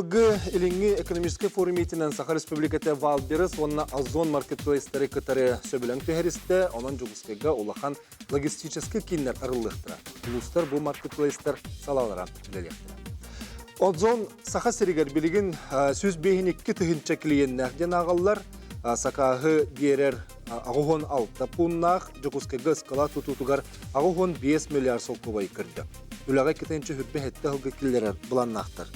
Быйылгы Илиҥҥи экономическай форум иитинэн Саха Республиката Wildberries уонна Озон маркетплейстары кытары сөбүлэҥ түһэристэ, онон Дьокуускайга улахан логистическай кииннэр арыллыахтара. Улуустар бу маркетплейстар салаалара үлэлиэхтэрэ. Озон Саха сиригэр билигин 152 тыһыынча клиеннээх диэн ааҕаллар. Сакааһы биэрэр 86 пууннаах Дьокуускайга ыскалаат тутуутугар 85 миллиард солкуобай көрдө. Үлэҕэ 2 хүрбэ сэттэ сылга киллэрэр былааннаахтар.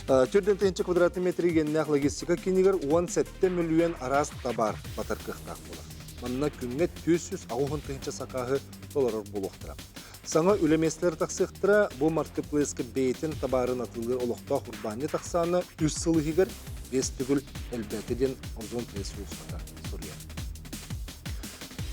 4 квадратный метр иэннээх логистика киинигэр 17 мөлүйүөн араас табаар батар кыахтаах буолар. Манна күҥҥэ 480 тыһыынча сакааһы толорор буолуохтара. Саҥа үлэ миэстэлэрэ тахсыахтара, бу маркетплейска бэйэтин табаарын атыылыыр олохтоох урбаанньыт ахсаана үс сыл иһигэр биэс төгүл элбээтэ диэн Озон пресс-сулууспата суруйар.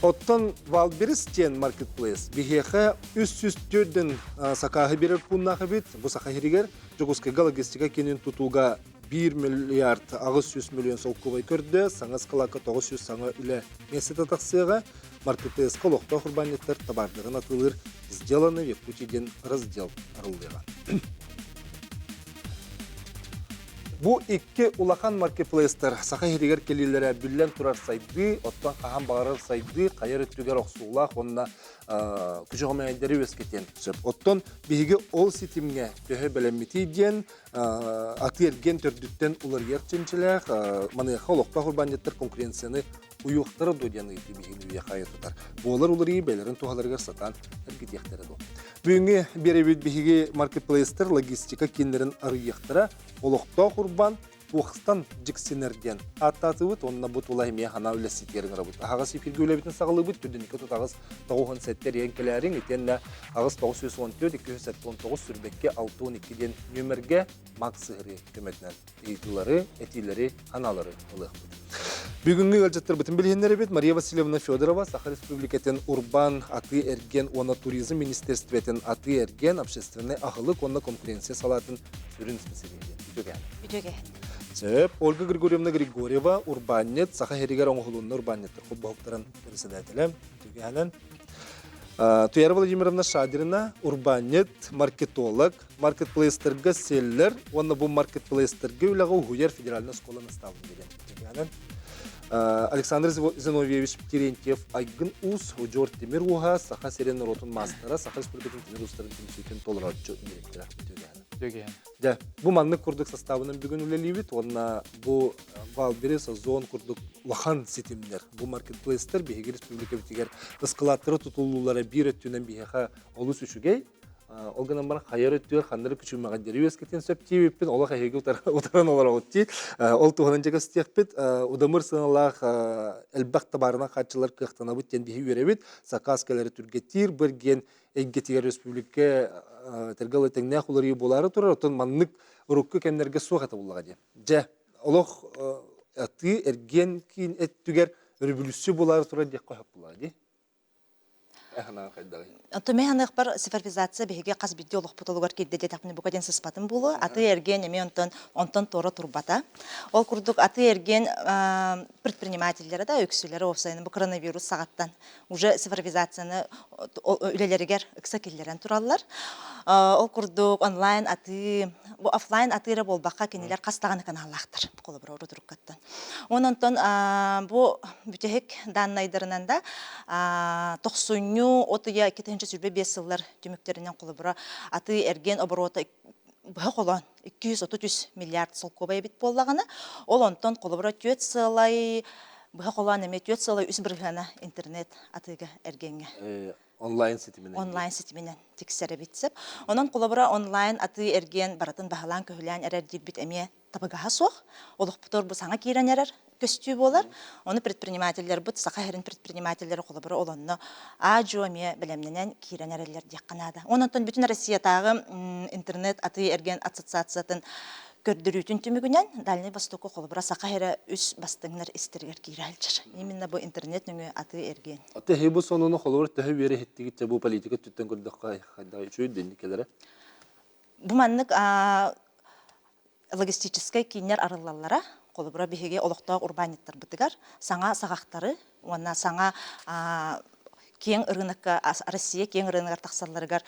Оттон Wildberries диэн маркетплейс биһиэхэ 304 сакааһы биэрэр пууннаах эбит. Бу Саха сиригэр Дьокуускайга логистика киинин тутууга 1 миллиард 800 миллион солкуобай көрдө, саҥа ыскалаакка 900 саҥа үлэ миэстэтэ тахсыаҕа. Маркетплейска олохтоох урбаанньыттар табаардарын атыылыыр «Сделано в Якутии» диэн раздел арыллыаҕа. Бу икки улахан маркетплейстар Саха сиригэр кэлиилэрэ биллэн турар сайдыы, оттон хаһан баҕарар сайдыы хайар өттүгэр охсуулаах уонна күчүҕэмэйдэри үөскэтиэн сөп. Оттон биһиги ол ситимҥэ төһө бэлэммитий диэн атыы-эргиэн төрдүттэн уларыйар чинчилээх, маныаха олохтоох урбаанньыттар конкуренцияны уйуохтара дуо диэн ыйытыы биһигини үйэ-хайа тутар. Буолар уларыйыы бэйэлэрин туһаларыгар сатаан эргитиэхтэрэ дуо? Бүгүҥҥү биэрэбит биһиги маркетплейстэр логистика кииннэрин арыйыахтара, олохтоох урбаан туохтан дьиксинэр диэн ааттаатыбыт уонна бу тула эмиэ ханаа үлэситиэрин ырабыт. Аһаҕас эфиргэ үлэбитин саҕалыыбыт, түрдүнүкэ тутаҕыс 97 эрийэн кэлээриҥ, итиэннэ аҕыс 914 279 сүрбэккэ 62 диэн нүөмэргэ Макс сыһырыы көмөтүнэн ыйытыылары, этиилэри, аналары ылыахпыт. Бүгүҥҥү ыалдьыттарбытын билиһиннэрэбит Мария Васильевна Федорова, Саха Республикатын урбаан, атыы-эргиэн уонна туризм министерствотын атыы-эргиэн, общественнай аһылык уонна конкуренция салаатын сүрүн специалиһэ. Үтүөкээн. Үтүөкээн. Сөп. Ольга Григорьевна Григорьева, урбаанньыт, Саха сиригэр оҥоһулунна урбаанньыттар холбоһуктарын председателэ. Үтүөкээнэн. Туяра Владимировна Шадрина, урбаанньыт, маркетолог, маркетплейстерга селлер уонна бу маркетплейстерга үлэҕэ уһуйар федеральнай оскуола наставнига диэн. Александр Зиновьевич Терентьев Айгын Уус, удьуор тимир ууһа, Саха сирин норуотун маастара, Саха Республикатын тимир уустарын түмсүүтүн толорооччу директора. Дьэ, бу маннык курдук составынан бүгүн үлэлиибит уонна бу Wildberries, Озон курдук улахан ситимнэр, бу маркетплейстер биһиги республикабытыгар ыскылааттара тутуллуулара биир өттүнэн биһиэхэ олус үчүгэй, Ол гынан баран хайар өттүгэр ханнары күчүмэҕэйдэри үөскэтин сөп диэбиппин олох эһиги утаран олороҕут дии. Ол туһунан дьэ көстүөхпүт. Удамыр сыаналаах элбэх табаарынан хааччылар кыахтанабыт диэн биһи үөрэбит. Сакаас кэлэри түргэтиир быргиэн эйгэтигэр республика этэргэ тэҥнээх уларыйыы буолаары турар. Оттон маннык урукку кэмнэргэ суох этэ буоллаҕа дии. Дьэ, олох атыы эргиэн киин өттүгэр өрөбүлүссүйэ буолаары турар диэххэ сөп буоллаҕа дии. Оттон мин саныахпар цифровизация биһиги хас биирдии олохпут киирдэ диэтэхпинэ бука диэн сыспатым буолуо. Атыы-эргиэн эмиэ онтон онтон туора турбата. Ол курдук атыы-эргиэн предпринимателлэрэ да үксүлэрэ уопсайынан бу коронавирус саҕаттан уже цифровизацияны үлэлэригэр ыкса киллэрэн тураллар. Ол курдук онлайн атыы, бу офлайн атыы эрэ буолбакка кинилэр хас даҕаны каналлаахтар холобура урутуруккаттан. Онон бу бүтэһик даннайдарынан да тохсунньу от ыйа 2025 сыллар түмүктэринэн холобура атыы-эргиэн оборота быһа холоон 233 миллиард солкуобай эбит буоллаҕына, ол онтон холобура түөрт сыалай быһа холоон эмиэ түөрт сыалай үс бырыһыана интернет атыыга эргиэҥҥэ онлайн ситиминэн онлайн ситиминэн тиксэр эбит сөп. Онон холобура онлайн атыы эргиэн барытын баһылаан-көһүлээн эрэр диирбит эмиэ табыгаһа суох. Олохпутугар бу саҥа киирэн эрэр көстүү буолар. Ону предпринимателлэрбит, Саха сирин предпринимателлэрэ холобура олонно аа-дьуо эмиэ бэлэмнэнэн киирэн эрэллэр диэххэ наада. Онон бүтүн Россиятааҕы интернет атыы-эргиэн ассоциациятын көрдөрүүтүн түмүгүнэн Дальнай Востокка холобура Саха сирэ үс бастыҥнар истэригэр киирэ сылдьар. Именно бу интернет нөҥүө атыы-эргиэн. Төһө бу сонуну холобур төһө үөрэ иһиттигит бу политика өттүттэн көрдөххө хайдах үчүгэй дэнник кэлэрэ? Бу маннык логистическай кииннэр арыллаллара. Холобура, биһиги олохтоох урбаанньыттарбытыгар саҥа саҕахтары уонна саҥа киэҥ ырыынакка Россия киэҥ ырыынагар тахсалларыгар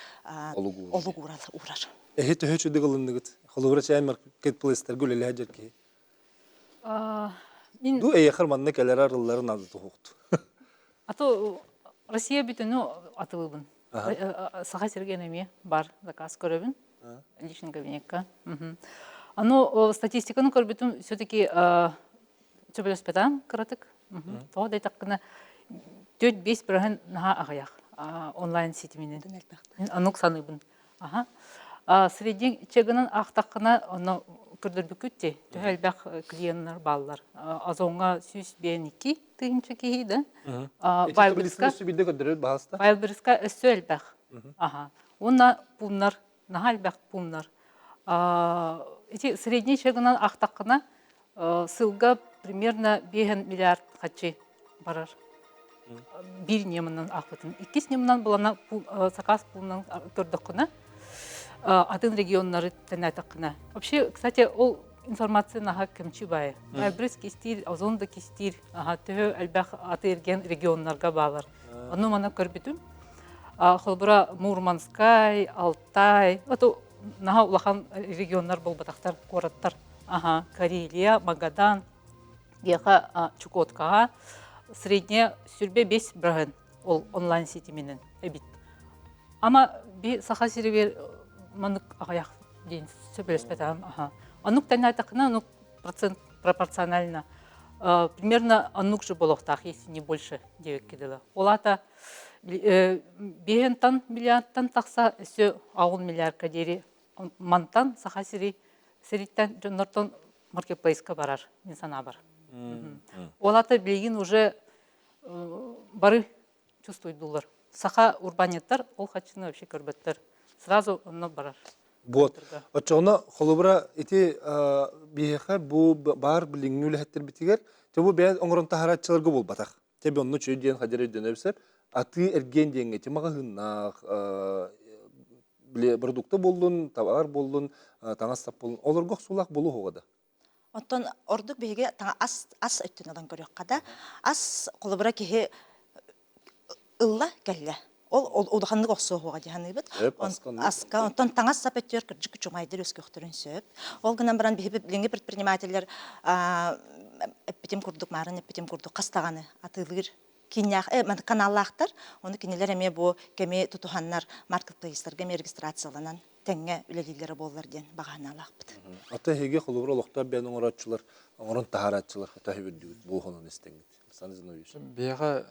олук уурар. Эһи төһө үчүгэй ылынныгыт? Холобура чээн маркетплейстарга үлэлэһэ дьэр киһи. Мин Ду эйэхэр манна кэлэр арылларын надо туһуохту. А то Россия бүтүнү атылыбын. Саха сирген эмиэ бар заказ көрөбүн личный кабинекка. Аны статистиканы көрбүтүм все-таки сөбүлэспэтам кыратык. Тоҕо диэтэххинэ 4-5 бырыһын наһаа аҕыйах онлайн ситиминэн. Анук саныыбын. Аха. Средний чегынан аахтаххына, онно көрдөрбүккүт дии, төһө элбэх клиеннар бааллар. Озоҥҥа 152 тыһыынча киһи да. Вайлберска биирдэ көрдөрөр баһаста. Вайлберска өссө элбэх. Аха. Уонна пууннар, наһаа элбэх пууннар. Ити средний чегынан аахтаххына, сылга примерно 5 миллиард хаччы барар. Биир ньыманан аахпытым. Иккис ньыманан булана сакаас пуунан көрдөххүнэ, атын регионнары тэнээтэххинэ. Вообще, кстати, ол информация наһаа кэмчи баайа. Вайлдберрис кистиир, Озон да кистиир, аха, төһө элбэх аты-эргиэн регионнарга баалар. Ону мана көрбүтүм. Холобура, Мурманскай, Алтай, ото наһаа улахан регионнар буолбатахтар, куораттар. Аха, Карелия, Магадан, Биһиэхэ Чукоткаҕа средняя 25 бырыһын ол онлайн ситиминэн эбит. Ама би Саха сиригэр маннык аҕыйах диэн сөбүлэспэтэҕим. Аха. Оннук тэҥнээтэххинэ, оннук процент пропорционально примерно оннук же буолуохтаах, если не больше диэбиккэ дылы. Ол аата биэһинтан миллиардтан тахса өссө 6 миллиардка диэри мантан Саха сири сириттэн дьоннортон маркетплейска барар мин санаабар. Ол ата билигин уже бары чувствуйдулар. Саха урбаанньыттар ол хаччыны вообще көрбөттөр. Сразу онно барар. Вот. Оччоҕуна холобура ити биһиэхэ бу баар билиҥҥи үлэһиттэрбитигэр те бу бэйэ оҥорон таһарааччыларга буолбатах. Те би онно үчүгэй диэн хадьар өйдөнөр сөп. Атыы эргиэн диэҥҥэ ити маҕаһыыннаах били продукта буоллун, табаар буоллун, таҥас сап буоллун, олорго охсуулаах буолуо да. Оттон ордук биһиги ас ас өттүн ылан көрүөххэ да, ас холобура киһи ылла кэллэ. Ол улаханнык охсуоһуоҕа дии саныыбыт. Аска, онтон таҥас сап өттүгэр кырдьык чумайдыр өскөхтөрүн сөп. Ол гынан баран биһиги билиҥҥи предпринимателлэр эппитим курдук, маарын эппитим курдук хас даҕаны атыылыыр кииннээх каналлаахтар. Ону кинилэр эмиэ бу кэми тутуһаннар маркетплейстарга эмиэ регистрацияланан тэҥҥэ үлэлииллэрэ буоллар диэн баҕа санаалаахпыт. Ата эһиги холобур олохтоох бэйэн оҥорооччулар, оҥорон таһаарааччылар хата үрдүгүт буолуонун истэҥҥит. Александр Зиновьевич. Биһиэхэ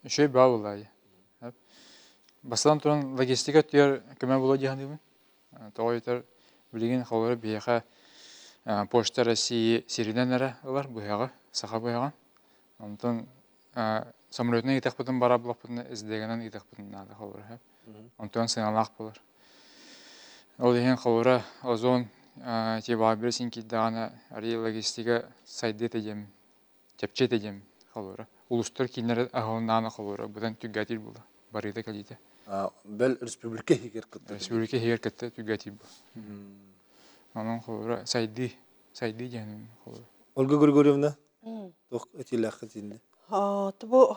үчүгэй баа буоллаайы. Бастатан туран логистика өттүгэр көмө буолуо дии саныыбын. Тоҕо диэтэр билигин холобура биһиэхэ Почта России сиринэн эрэ ылар быһаҕы, саха быһаҕын. Онтон самолетунан ыытыахпытын бара булахпытына СДГ-нан ыытыахпытын наада холобура. Онтон сыаналаах буолар. Ол иһин холобура Озон тиэбэҕэ син киирдэҕинэ арыый логистика сайдыа диэн чэпчиэтэ диэн холобура. Улуустар кииннэрэ аһылыннаҕына холобура быдан түргэтиир буолар барыыта кэлиитэ. Бэл республика иһигэр кытта. Республика иһигэр кытта түргэтиир буолар. Онон холобура сайдыы сайдыы диэн холобура. Ольга Григорьевна, туох этиилээххит итиннэ? Бу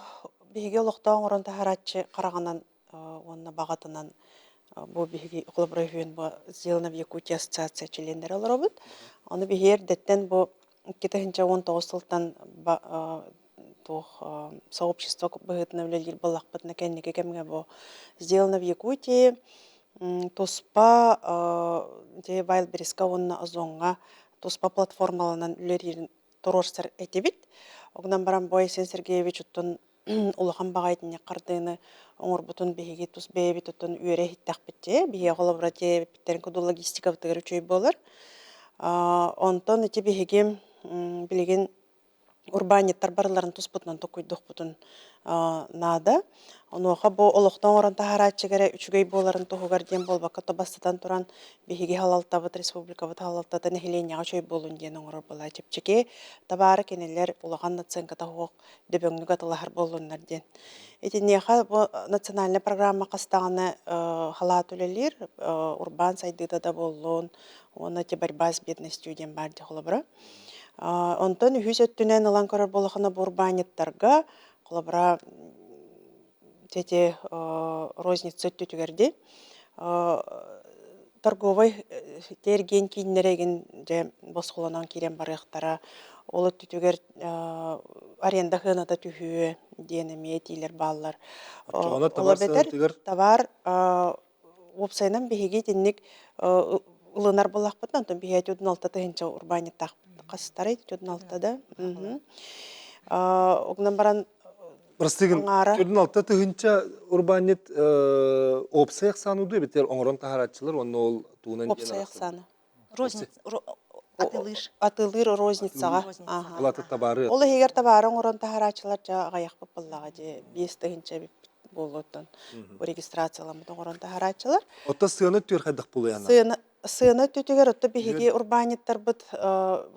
биһиги олохтоох оҥорон таһарааччы хараҕынан уонна баҕатынан бу биһиги холобура үһүөн бу «Сделано в Якутии» ассоциация чилиэннэрэ олоробут. Ону биһиги эрдэттэн бу 2019 сылтан туох сообщество быһыытынан үлэлиир буоллахпытына кэнники кэмҥэ бу «Сделано в Якутии» туспа дьэ Вайлдберриска уонна Озоҥҥа туспа платформаланан үлэлиирин туруорсар этибит. Онон баран бу Айсен Сергеевич оттон улахан баҕайытын хардыыны оҥорбутун биһиги тус бэйэбит оттон үөрэ иһиттэхпит дии. Биһиэхэ холобура диэбиттэрин курдук логистикабытыгар үчүгэй буолар. Онтон ити биһиги билигин урбаанньыттар барыларын туспутунан токуйдуохпутун наада. Онуоха бу олохтон оҥорон таһаарааччыга эрэ үчүгэй буоларын туһугар диэн буолбакка, то бастатан туран биһиги салалтабыт, республикабыт салалтата нэһилиэнньэҕэ үчүгэй буолун диэн оҥорор буолаа. Чэпчэки табаары кинилэр улахан наценката суох дөбөҥнүк атылаһар буоллуннар диэн. Итиниэхэ бу национальнай программа хас даҕаны халаат үлэлиир, урбаан сайдыыта да буоллун, уонна ити борьба с бедностью диэн баар дии холобура. Онтон үһүс өттүнэн ылан көрөр буоллаххына бу урбаанньыттарга холобура ити розница өттүтүгэр дии. Торговай эргиэн кииннэрэ игин дьэ босхолонон киирэн барыахтара. Ол өттүтүгэр аренда сыаната түһүө диэн эмиэ этиилэр бааллар. Оччоҕуна Ол табаар эбэтэр сыанатыгар табаар уопсайынан биһиги итинник ылынар буоллахпытына, онтон биһиги 46 тыһыынча урбаанньыттаахпыт хастарай 46 да. Огнан баран Простыгын аҥаара 46 тыһыынча урбаанньыт уопсай ахсааны дуу эбэтэр оҥорон таһаарааччылар уонна ол тугунан диэн уопсай арахсар ахсаана. Розница атыылыыр. Атыылыыр розницаҕа. Розницаҕа. Ол аты табаары Ол иһигэр табаары оҥорон таһаарааччылар дьэ аҕыйахпыт буоллаҕа дии 5 тыһыынча эбиппит буолуоттан бу регистрацияламмыт оҥорон таһаарааччылар. Оттон сыана өттүгэр хайдах буолуй Сыана сыана өттүтүгэр отто биһиги урбаанньыттарбыт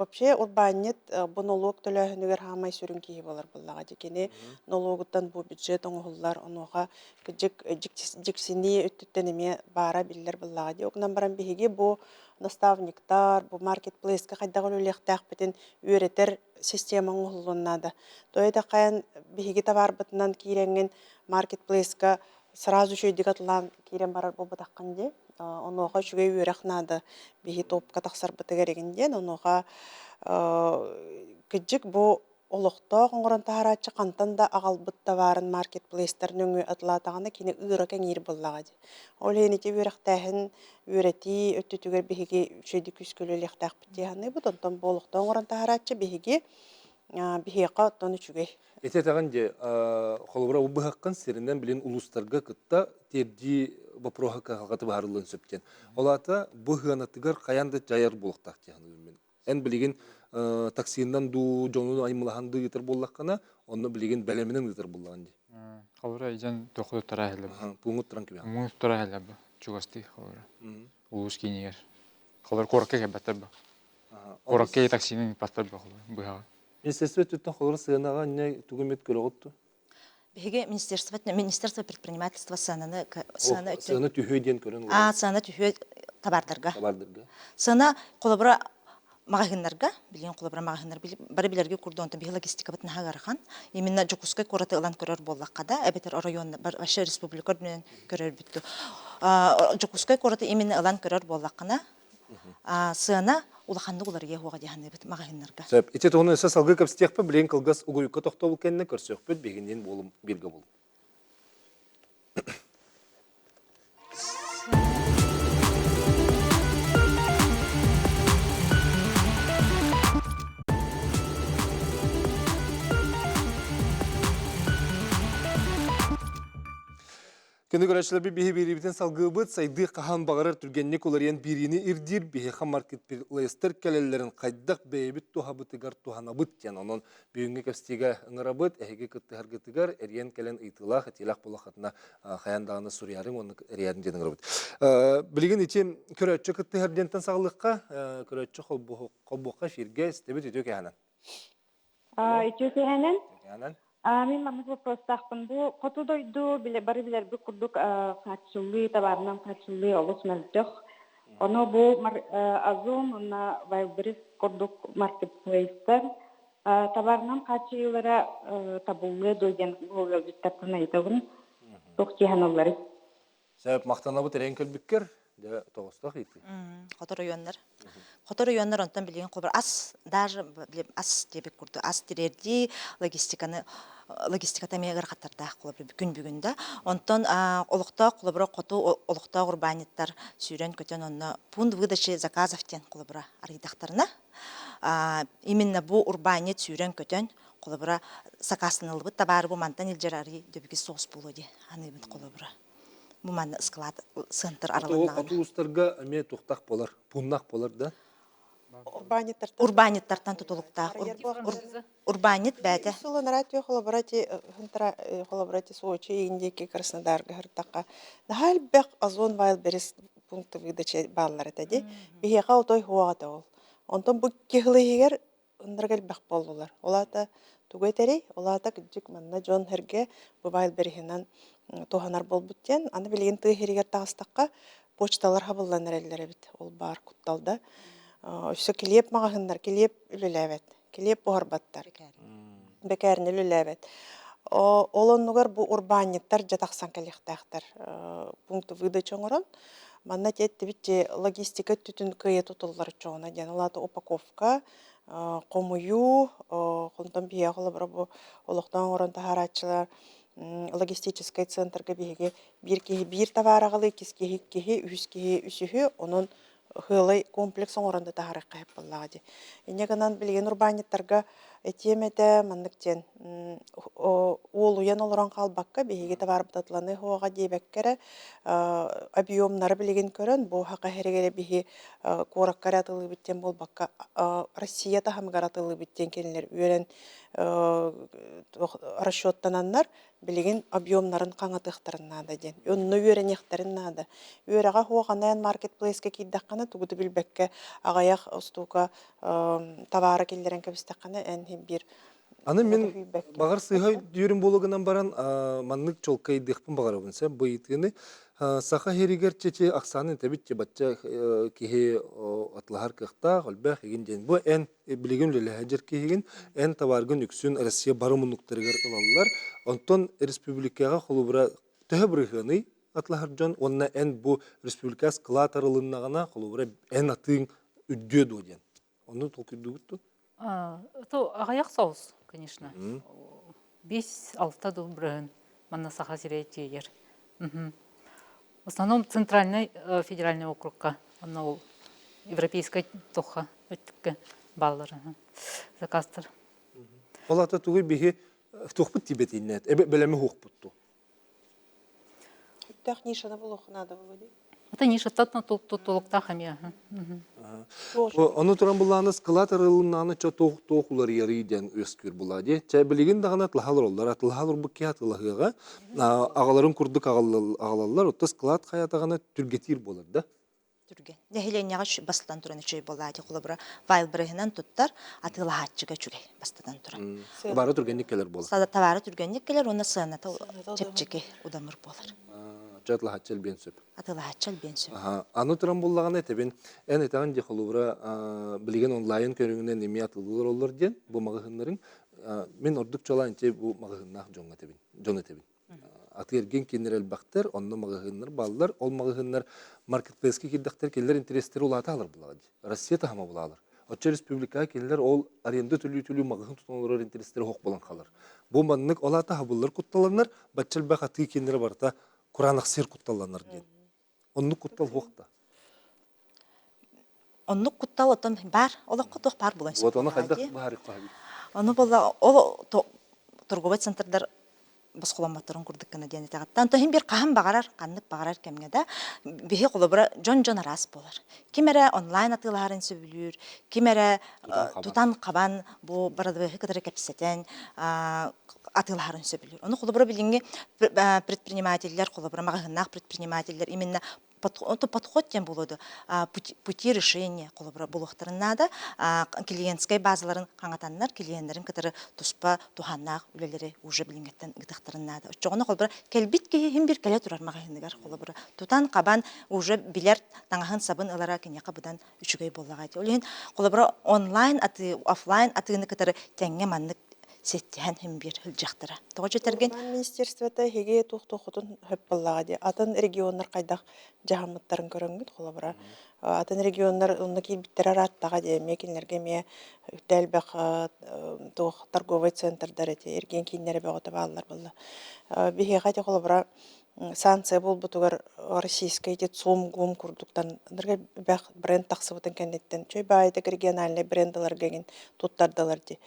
вообще урбаанньыт бу нолуок төлөөһүнүгэр хаамай сүрүн киһи буолар буоллаҕа дии. Кини нолуогуттан бу бюджет оҥоһуллар, онуоха кырдьык дьиксинии өттүттэн эмиэ баара биллэр буоллаҕа дии. Ол гынан баран биһиги бу наставниктар, бу маркетплейска хайдах үлэлиэхтээхпитин үөрэтэр система оҥоһуллуон наада. То этэххайан биһиги табаарбытынан киирэҥҥин маркетплейска сразу үчүгэйдик атылаан киирэн барар буолбатаххын дии. Онуоха үчүгэй үөрэх наада. Биһи топка тахсарбытыгар игин диэн. Онуоха кырдьык бу олохтоох оҥорон таһарааччы хантан да аҕалбыт табаарын маркетплейстар нөҥүө атылаатаҕына кини ыыра кэҥиир буоллаҕа дии. Ол иһин ити үөрэхтээһин, үөрэтии өттүтүгэр биһиги үчүгэйдик күүскэ үлэлиэхтээхпит дии саныыбыт. Онтон бу олохтоох оҥорон таһарааччы биһиги биһиэхэ оттон үчүгэй. Ити этэҕин дьэ, холобура бу быһаххын сиринэн билин улуустарга кытта тиэрдии боппуруоһа кыһалҕата быһаарыллыан сөп диэн. Ол аата бу сыанатыгар хайаан да дьайар буолуохтаах дии саныыбын мин. Эн билигин таксинан дуу, дьону аймалаһан дуу ыытар буоллаххына, онно билигин бэлэминэн ыытар буоллаҕын дии. Холобура, дьон туоху туттара иһэллэр. Пууҥу туттаран кэбиһэҕин. Пууҥу туттара иһэллэр бу, чугастыы холобура. Улуус киинигэр. Холобура, куоракка кэлбэттэр бу. Куоракка таксинан ыыппаттар бу быһаҕы. Министерство өттүттэн холобура сыанаҕа инньэ тугу эмит көрөҕүт дуо? Биһиги министерство министерство предпринимательства сыананы сыана өттүн Сыана түһүө диэн көрөн а сыана түһүө табаардарга. Табаардарга. Сыана холобура маҕаһыыннарга, билигин холобура маҕаһыыннар бары билэргэ курдук онтон биһи логистикабыт наһаа ыарахан. Именно Дьокуускай куораты ылан көрөр буоллахха да, эбэтэр оройуон вообще республика үрдүнэн көрөрбүт. Дьокуускай куораты именно ылан көрөр буоллаххына, сыана улаханнык уларыйа уоҕа дии саныыбыт маҕаһыыннарга. Сөп. Ити туһунан өссө салгыы кэпсэтиэхпит. Билигин кылгас угуйукка тохтобул кэннэ көрсүөхпүт. Биһигинниин буолум бииргэ буолуҥ. Күнү көрөөччүлэрбит биһи биэриибитин салгыыбыт. Сайдыы хаһан баҕарар түргэнник уларыйан биэриини ирдиир биһиэхэ маркетплейстэр кэлэллэрин хайдах бэйэбит туһабытыгар туһанабыт диэн. Онон бүгүҥҥү кэпсэтиигэ ыҥырабыт. Эһиги кыттыһаргытыгар эрийэн кэлэн ыйытыылаах, этиилээх буоллаххытына хайаан даҕаны суруйарыҥ уонна эрийэрин диэн ыҥырабыт. Билигин ити көрөөччү кыттыһар диэнтэн саҕалыахха. Көрөөччү холбуохха эфиргэ истэбит үтүө кэһэнэн. Үтүө кэһэнэн. Кэһэнэн. Мин маннык вопростаахпын. Бу хоту дойду бары билэрбит курдук хааччыллыы, табаарынан хааччыллыы олус мөлтөх. Ону бу Озон уонна Wildberries курдук маркетплейстэр табаарынан хааччыйыылара табыллыа дуо диэн бу ыалдьыттартан ыйытабын. Туох дии Сөп, махтанабыт эрэйин көрбүккэр. Дьэ, тоҕустах ыйытыы. Хоту оройуоннар. Хоту оройуоннар онтон билигин холобур ас даже ас диэбит курдук ас тириэрдии логистиканы логистиката эмиэ ыарахаттардаах холобур күн бүгүн да. Онтон олохтоох холобура хоту олохтоох урбаанньыттар сүүрэн-көтөн онно пункт выдачи заказов диэн холобура арыйдахтарына именно бу урбаанньыт сүүрэн-көтөн холобура сакаастаныллыбыт табаары бу мантан илдьэр арый дөбүгүс соҕус буолуо дии аныыбын холобура. Бу манна склад центр арылыннаҕына. Хоту улуустарга эмиэ тухтах болар, пуннах болар да? Урбаанньыттартан Урбаанньыттартан тутулуктаах. Урбаанньыт бэйэтэ. Сыл анараа холобура ти холобура ти Сочи Индики Краснодарга сырыттахха наһаа элбэх Озон Wildberries пункты выдачи бааллар этэ дии. Биһиэхэ отой суох этэ ол. Онтон бу киһилиһигэр ынырык элбэх буоллулар. Ол аата тугу этэрий? Ол аата кырдьык манна дьон сэргэ бу Wildberries-инэн туһанар буолбут диэн. Аны билигин тыа сиригэр таҕыстахха почталар хабыллан эрэллэр эбит. Ол баар куттал да. Өссө килиэп маҕаһыыннар килиэп үлэлээбэт. Килиэп буһарбаттар. Бэкээринэ үлэлээбэт. Ол оннугар бу урбаанньыттар дьэ тахсан кэлиэхтээхтэр. Пункт выдачи оҥорон. Манна тиэттибит логистика өттүтүн кыайа тутуллар чоҕуна диэн. Ол аата упаковка, хомуйуу, онтон биһиэхэ холобура бу олохтоох оҥорон таһаарааччылар логистическай центрга биһиги биир киһи биир табаар аҕалыы, иккис киһи иккиһи, үһүс киһи үсүһү, онон сыалай комплекс оҥорон да таһаарыахха сөп буоллаҕа дии. Инньэ гынан билигин урбаанньыттарга этиэм этэ маннык диэн уолуйан олорон хаалбакка биһиги табаарбыт атыланыы суоҕа диэбэккэ эрэ объемнары билигин көрөн бу саха сиригэр биһи куоракка эрэ атылыыбыт диэн буолбакка Россия таһымыгар атылыыбыт диэн кинилэр үөрэн расчеттананнар билигин объемнарын хаҥатыахтарын наада диэн. Онно үөрэниэхтэрин наада. Үөрэҕэ суох анаан маркетплейска киирдэххинэ тугу да билбэккэ аҕыйах устуука табаары киллэрэн кэбистэххинэ эн биир Аны мин баҕар сыыһа дүүрүм буолу гынан баран маннык чуолкайдыахпын баҕарабын сэ бу ыйытыыны саха сиригэр чечи ахсаанын этэбит бачча киһи атлаһар кыахтаах элбэх игин диэн бу эн билигин үлэлэһэ киһигин эн табааргын үксүн Россия бары муннуктарыгар ылаллар. Онтон республикаҕа холобура төһө бырыһыаный атлаһар дьон уонна эн бу республика склад арылыннаҕына холобура эн атыыҥ үрдүө дуо диэн. Ону толкуйдуубут дуо? То аҕыйах соҕус, конечно. 5-6 дуу бырыһын манна Саха сирэ тиэйэр. В основном центральный федеральный округка, онно ол европейскай тохха өттүккэ бааллар заказтар. Ол ата тугуй биһи туохпут тиийбэтиннээт эбэ бэлэми хуохпутту. Сүрдээх нишаны булуохха наада буолуо дии. Это нишаттан тутулуктаах эмиэ. Ону туран буллааны скылаат арылыннааны чо туох туох уларыйарый диэн үөскүүр булаа дии. Чэ билигин даҕаны атлаһалар оллар атлаһалар бу киһи атылаһыаҕа аҕаларын курдук аҕалаллар отто склад хайатаҕына түргэтиир буолар да. Түргэн. Нэһилиэнньэҕэ бастатан туран үчүгэй буолаа дии. Холобура, Вайлберыһынан туттар атыылаһааччыга үчүгэй бастатан туран. Табаары түргэнник кэлэр буолар. Табаары түргэнник кэлэр уонна сыаната чэпчэки удамыр буолар. Чэ атылаһааччы элбиэн сөп. Атылаһааччы элбиэн сөп. Аны туран буллаҕына этэбин, эн этэҕин дии холобура билигин онлайн көрүҥүнэн эмиэ атылыылар оллор диэн бу маҕаһыыннарыҥ мин ордук чуолаан ити бу маҕаһыыннаах дьоҥҥо этэбин, дьон этэбин. Атыы-эргиэн кииннэр элбэхтэр, онно маҕаһыыннар бааллар. Ол маҕаһыыннар маркетплейска киирдэхтэр кинилэр интэриэстэрэ улаата алар булаҕа дии. Россия таһыма булаалар. Оччо республикаҕа кинилэр ол аренда төлүү-төлүү маҕаһыын тутан олорор интэриэстэрэ суох буолан хаалар. Бу маннык ол аата хабыллар кутталанар, бачча элбэх атыы кииннэрэ барыта кураанах сир кутталланар диэн. Оннук куттал суох да. Оннук куттал оттон баар, олоххо туох баар буолан Вот ону хайдах быһаарыахха сөбүй? Ону буолла ол торговай центрдар босхоломмотторун курдук гына диэн этэҕиттэн. Онтон иһин биир хаһан баҕарар, ханнык баҕарар кэмҥэ да биһи холобура дьон-дьон араас буолар. Ким эрэ онлайн атыылаһарын сөбүлүүр, ким эрэ тутан хабан бу барадыбыһы кытары кэпсэтэн атыылаһарын сөбүлүүр. Ону холобура билиҥҥи предпринимателлэр, холобура маҕаһыыннаах предпринимателлэр именно подход диэн буолуо дуо пути решения холобура булуохтарын наада клиентскай базаларын хаҥатаннар клиеннэрин кытары туспа туһааннаах үлэлэри уже билиҥҥэттэн ыытыахтарын наада оччоҕуна холобура кэлбит киһи иһин бир кэлэ турар маҕаһыыныгар холобура тутан хабан уже билэр таҥаһын сабын ылара киниэхэ быдан үчүгэй буоллаҕа ити. Ол иһин холобура онлайн атыы, офлайн атыыны кытары тэҥҥэ маннык сиэттиһэн иһин биир сылдьыахтара. Тоҕо дьэтэргин? Министерствота эһиги туох-туоххутун сөп буоллаҕа дии. Атын регионнар хайдах дьаһаммыттарын көрөҥҥүт холобура. Атын регионнар онно киирбиттэрэ ырааттаҕа дии. Эмиэ кинилэргэ эмиэ үтэ элбэх туох торговай центрдар эти эргиэн кииннэрэ бөҕөтө бааллар буолла. Биһиэхэ ити холобура санкция буолбутугар российскай ити ЦУМ-ГУМ курдуктан элбэх бренд тахсыбытын кэнниттэн үчүгэй баайытык региональнай брендаларга игин туттардылар дии.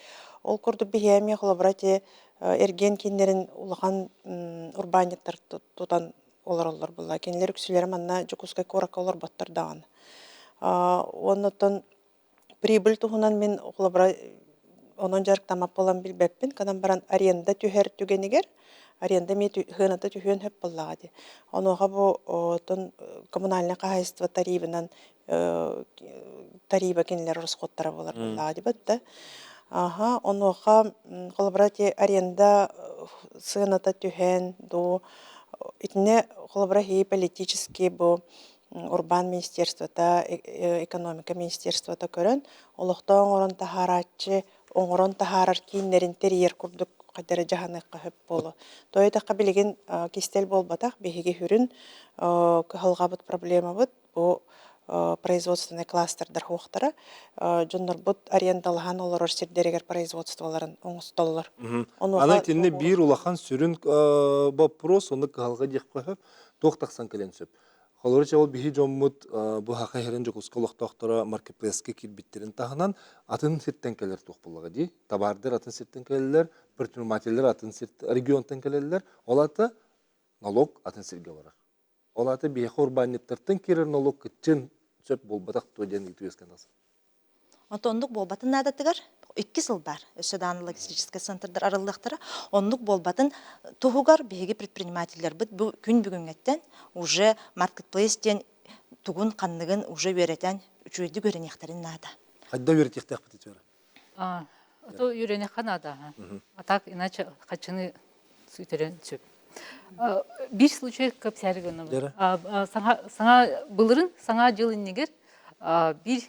Ол курдук биһиэхэ эмиэ холобура ити эргиэн кииннэрин улахан урбаанньыттар тутан олороллор буолла. Кинилэр үксүлэрэ манна Дьокуускай куоракка олорботтор даҕаны. Уонна оттон Прибыль туһунан мин холобура онон дьарыктаммат буолан билбэппин. Гынан баран аренда түһэр түгэнигэр аренда эмиэ сыаната түһүөн сөп буоллаҕа дии. Онуоха бу оттон коммунальнай хаһаайыстыба тарифынан тарифа кинилэр ороскуоттара буолар буоллаҕа дии да. Аха, онуоха холобура ити аренда сыаната түһэн дуу итиннэ холобура иһи политический бу Урбаан министерствота, экономика министерствота көрөн, олохтоох оҥорон таһаарааччы оҥорон таһаарар кииннэрин тэрийэр курдук. хайдара эрэ дьаһаныахха сөп буолуо. Тоҕо диэтэххэ билигин кистэл буолбатах, биһиги сүрүн кыһалҕабыт, проблемабыт бу производственнай кластердар суохтара. Дьоннорбут арендалаһан олорор сирдэригэр производстволарын оҥостоллор. Аны итиннэ биир улахан сүрүн боппуруос, ону кыһалҕа диэххэ сөп, туох тахсан кэлэн сөп. Холобур, ол биһи дьоммут бу Саха сирин Дьокуускай олохтоохторо маркетплейска киирбиттэрин таһынан атын сиртэн кэлэр туох буоллаҕа дии. Табаардар атын сиртэн кэлэллэр, предпринимателлэр атын сир регионтан кэлэллэр. Ол аата налог атын сиргэ барар. Ол аата биһиэхэ урбаанньыттартан киирэр налог кыччын сөп буолбатах дуо диэн ыйытыы үөскээн тахсар. Онтон оннук буолбатын наадатыгар икки сыл баар. Өссө даҕаны логистическай центрдар арыллыахтара. Оннук буолбатын туһугар биһиги предпринимателлэрбит бу күн бүгүҥҥэттэн уже маркетплейс диэн тугун ханныгын уже үөрэтэн үчүгэйдик үөрэниэхтэрин наада. Хайда үөрэтиэхтээхпит ити А то үөрэниэххэ наада. А так иначе хачыны сүтэрэн сөп. Биир случай кэпсээри гынабын. Саҥа саҥа былырын саҥа дьыл иннигэр биир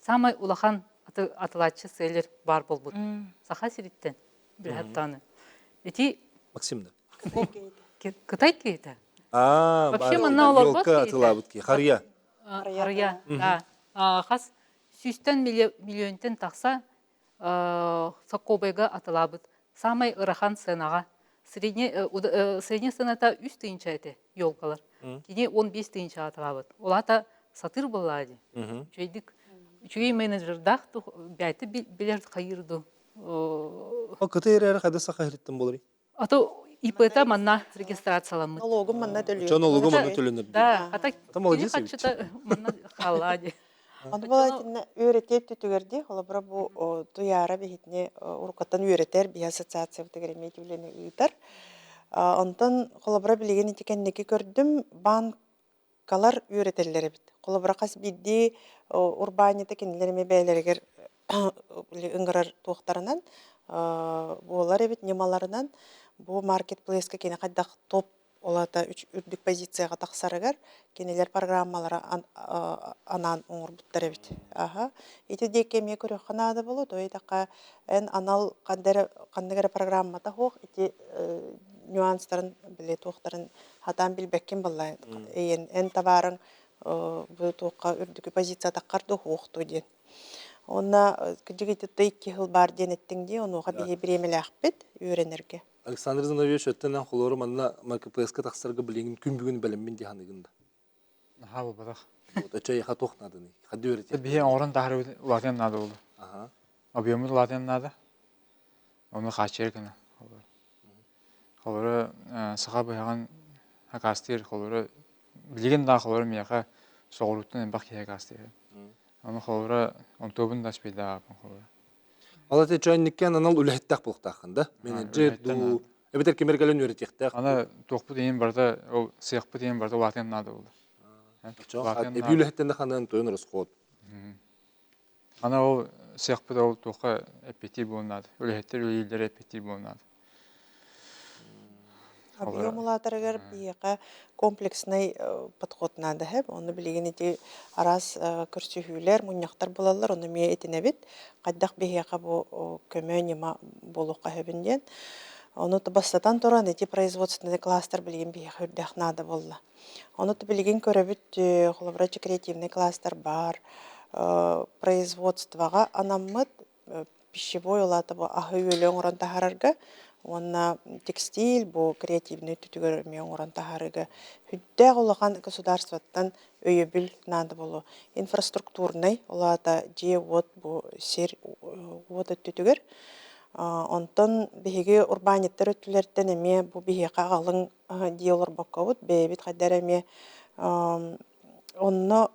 самай улахан атылааччы сыалер баар буолбут. Саха сириттэн билэхтааны. Ити Максим да. Кытай киһитэ. А, Вообще манна олорбот елка атылаабыт ки. Харья. Харья, да. Хас сүүстэн миллионтан тахса соккуобайга атылаабыт. Саамай ырахан сыанаҕа. Средняя сыаната үс тыһыынча этэ елкалар. Кини 15 тыһыынчаҕа атылаабыт. Ол аата сатыыр буоллаа дии. Үчүгэйдик үчүгэй менеджердаах бэйэтэ билэр хайыыр дуу. Кытай эрээри хайда саха иһиттэн буоларый? А то ИП-та манна регистрацияламмыт. Налогу манна төлүөр. Чон налогу манна төлөнөр. Да, а так Это молодец кини хаччыта манна хаалаа дии. Ону балайтинна үөрэтиэт түтүгэр дии, холобура бу Туйаара биһитини уруккаттан үөрэтэр, биһи ассоциациябытыгар эмиэ үлэни ыытар. Онтон холобура билигин ити кэнники көрдүм, банк Калар үөрэтэллэр эбит. Холобура, хас биирдии урбаанньыта кинилэр эмиэ бэйэлэригэр ыҥырар туохтарынан буолар эбит ньымаларынан бу маркетплейска кини хайдах топ ол аата үрдүк позицияҕа тахсарыгар кинилэр программалара анаан оҥорбуттар эбит. Аха. Ити диэки эмиэ көрүөххэ наада буолуо. То этэххэ эн анал ханнык эрэ программата суох ити нюанстарын били туохтарын хатаан билбэккин баллаан эн эн табаарыҥ бу туохха үрдүкү позициятаххар да уһуохту диэн. Уонна кыдьыгытытта икки сыл баар диэн эттиҥ дии, онуоха биһи бириэмэлээхпит үөрэнэргэ. Александр Зиновьевич өттүнэн холуору манна МКПС-ка тахсарга билигин күн бүгүн бэлэммин дии саныгын да. Наһаа буолбатах. Вот өчө яха туох нааданы? Хадды үөрэтиэх. Биһи оҥорон таһаарыбыт улаатыан наада буолла. Аха. Объеммут улаатыан наада. Ону хааччыйар гына. Холобура, саха быһаҕын акаастыыр, холобура, билигин да холобура миэхэ соҕурууттан элбэх киһи акаастыыр. Ону холобура, онтуобун да аспыйдаабаппын холобура. Ол эти чөөннүккэн анал үлэһиттээх буолуохтааххын да? Менеджер дуу, эбэтэр кимэр кэлэн үөрэтиэхтээх. Аны туохпут иһин барыта, ол сыахпыт иһин барыта улаатыан наада буолла. Эбии үлэһиттэн да ханыан тойон расход. Аны ол сыахпыт ол туохха эппиэттиир буолуон наада. Үлэһиттэр үлэлииллэрэ эппиэттиир буолуон наада. Объем улаатарыгар биһиэхэ комплекснай подход наада һэп. Ону билигин ити араас көрсүһүүлэр, мунньахтар буолаллар, ону эмиэ этинэбит. Хайдах биһиэхэ бу көмө ньыма буолуохха сөбүн диэн. Ону бастатан туран ити производственный кластер билигин биһиэхэ үрдээх наада буолла. Ону билигин көрөбүт, холобура, креативный кластер баар, производствоҕа анаммыт пищевой ол аата бу аһы-үөлү оҥорон таһаарарга уонна текстиль бу креативный өттүтүгэр эмиэ оҥорон таһаарыыга сүрдээх улахан государствоттан өйөбүл наада буолуо. Инфраструктурнай, ол аата дьиэ-уот бу сир уот өттүтүгэр. Онтон биһиги урбаанньыттар өттүлэриттэн эмиэ бу биһиэхэ аҕалыҥ дии олорбоккобут, бэйэбит хайда эрэ эмиэ онно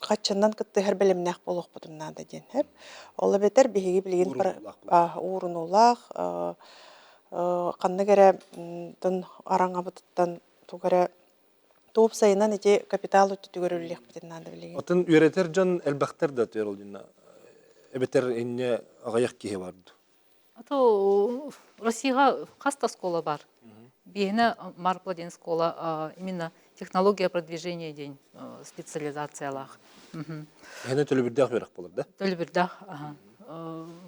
хаччанан кыттыһар бэлэмнээх буолуохпутун наада диэн сөп. Ол эбэтэр биһиги билигин уурунуулаах ханнык эрэ араҥабытыттан тугу эрэ туупсайынан ити капитал өттүтүгэр үлэлиэхпитин наада билигин. Атын үөрэтэр дьон элбэхтэр да түөр ол дьонно эбэтэр инньэ аҕыйах киһи бар дуу? А то Россияға хас да школа бар. Биһиэнэ Марпла диэн школа именно технология продвижения диэн специализациялаах. Эһэни төлөбүрдээх үөрэх буолар да? Төлөбүрдээх.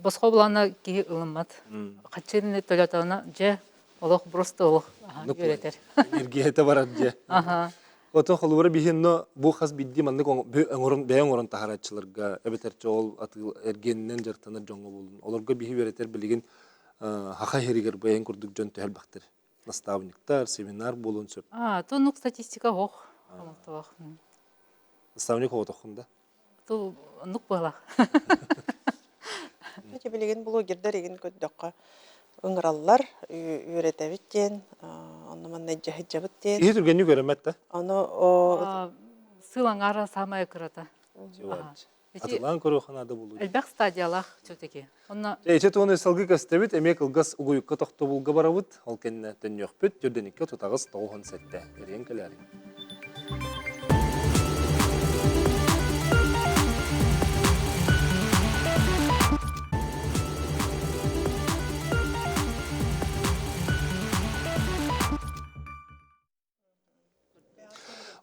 Босхо булана киһи ылыммат. Хаччыны төлөтөөнө дьэ олох просто олох үөрэтэр. Иргиһэтэ барар дьэ. Аха. Отон холобура биһинно бу хас бидди маннык оҥорон бэйэ оҥорон таһарааччыларга эбэтэр ол атыы эргиэнинэн дьарыктанар дьоҥҥо буолун. Олорго биһи үөрэтэр билигин хаха иһиригэр бэйэн курдук дьон төһөлбөхтөр. Наставниктар, семинар буолуон сөп. А, тонук статистика ох. Олохтоох. Наставник оҕотоххун да? Тул оннук буолах. Ити билигин блогердар игин көрдөххө ыҥыраллар, үөрэтэбит диэн, онно манна дьаһыдьабыт диэн. Киһи түргэнник үөрэммэт да? Ону Сыл аҥаара самая кырата. Атылаан көрүөххэ наада буолуо. Элбэх стадиялаах все-таки. Онно Эчэ туону салгыы көстөбүт, эмиэ кылгас угуйукка тохтобулга барабыт, ол кэннэ төннүөхпүт, түрдэниккэ тутаҕыс 97. Эриэн кэлээриҥ.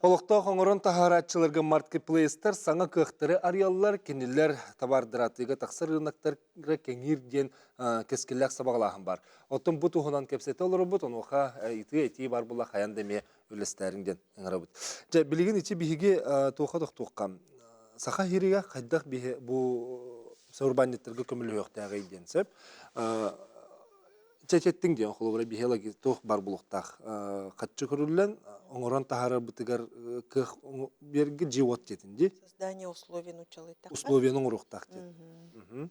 Олохтоох оҥорон таһаарааччыларга маркетплейстар саҥа кыахтары арыйаллар, кинилэр табаардаратыыга тахсар рыноктарга кэҥиир диэн кэскиллээх сабаҕалааһын баар. Оттон бу туһунан кэпсэтэ олоробут, онуоха итыы-этии бар була хайан да эмиэ үллэстээриҥ диэн ыҥырабыт. Дьэ, билигин ичи биһиги туохха тохтуохха саха иһиригэ хайдах биһи бу урбаанньыттарга көмөлөһүөхтээҕий диэн сөп. Чэчэттиҥ диэн холобура биһиги туох бар булуохтаах хаччы көрүллэн оҥорон таһаарарбытыгар кыах биэргэ дьиэ-уот диэтин дии. Создание условий нууччалыйтахха. Условияны оҥоруохтаах диэн.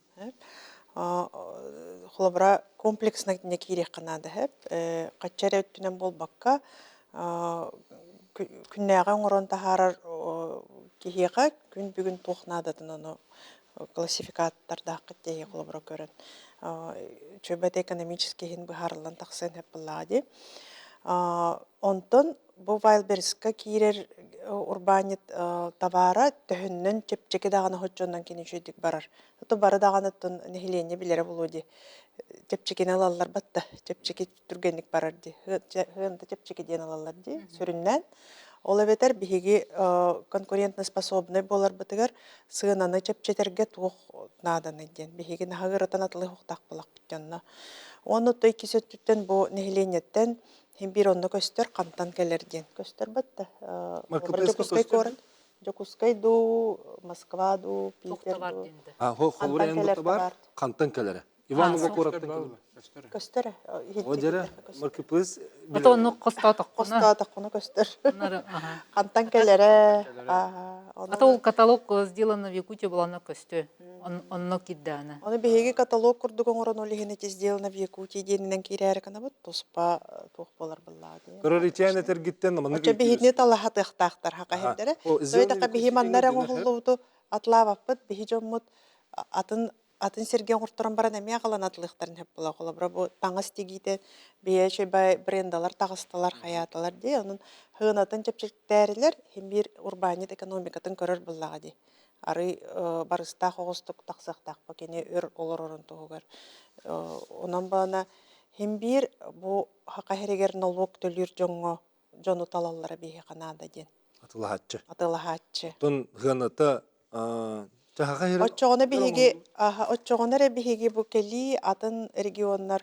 Холобура комплексно киириэххэ наада сөп. Хаччы эрэ өттүнэн буолбакка күннээҕи оҥорон таһаарар киһиэхэ күн бүгүн туох наадатын ону классификатордааххыт диэки холобура көрөн чөбөт экономический иһин быһаарыллан тахсыан сөп буоллаҕа дии. Онтон бу Вайлберска киирэр урбаанньыт табаара төһөннөн чэпчэки даҕаны соччоннон кини үчүгэйдик барар. Ото бары даҕаны оттон нэһилиэнньэ билэрэ буолуо дии. Чэпчэкини ылаллар батта. Чэпчэки түргэнник барар дии. Хыанта чэпчэки диэн ылаллар дии. Сүрүннээн. Ол эбэтэр биһиги конкурентноспособнай буоларбытыгар сыананы чэпчэтэргэ туох нааданый диэн. Биһиги наһаа ыаратан атылыһыахтаах буоллахпыт дьонно. Уонна то иккис өттүттэн бу нэһилиэнньэттэн Син биир онно көстөр, хантан кэлэр диэн көстөр батта. Дьокуускай куорат. Дьокуускай дуу, Москва дуу, Питер дуу. Хантан кэлэр табаар? Хантан кэлэрэ? Иваново куораттан кэлэр. Көстөр. О дьэрэ, маркетплейс. Ото оннук хостоотоххуна. Хостоотоххуна көстөр. Хантан кэлэрэ. Ата ол каталог сделано в Якутии булана көстө. Онно кирдээнэ. Ону биһиги каталог курдук оҥорон ол иһин ити сделано в Якутии диэнинэн киирээри гынабыт туспа туох буолар быллаа дии. Көрөр ичээн этэргиттэн маннык Оччо биһини талаһатыахтаахтар хака иһирдэрэ. Сойтака биһи манна эрэ оҥоһуллубуту атлаабаппыт биһи дьоммут атын атын сиргэ оҥорторон баран эмиэ аҕалан атылыахтарын сөп буолар. Холобура бу таҥас тигиитэ биһи брендалар таҕыстылар хайаатылар дии. Онон сыанатын чэпчэктээрилэр иһин биир урбаанньыт экономикатын көрөр буоллаҕа дии. Арый барыстаах оҕустук тахсыахтаах бу кини өр олорорун туһугар. Онон баана иһин биир бу хака иһигэр нолуок төлүүр дьоҥҥо дьону талаллара биһиэхэ наада диэн. Атылаһааччы. Атылаһааччы. Оттон сыаната Оччоҕуна биһиги оччоҕуна эрэ биһиги бу кэлии атын регионнар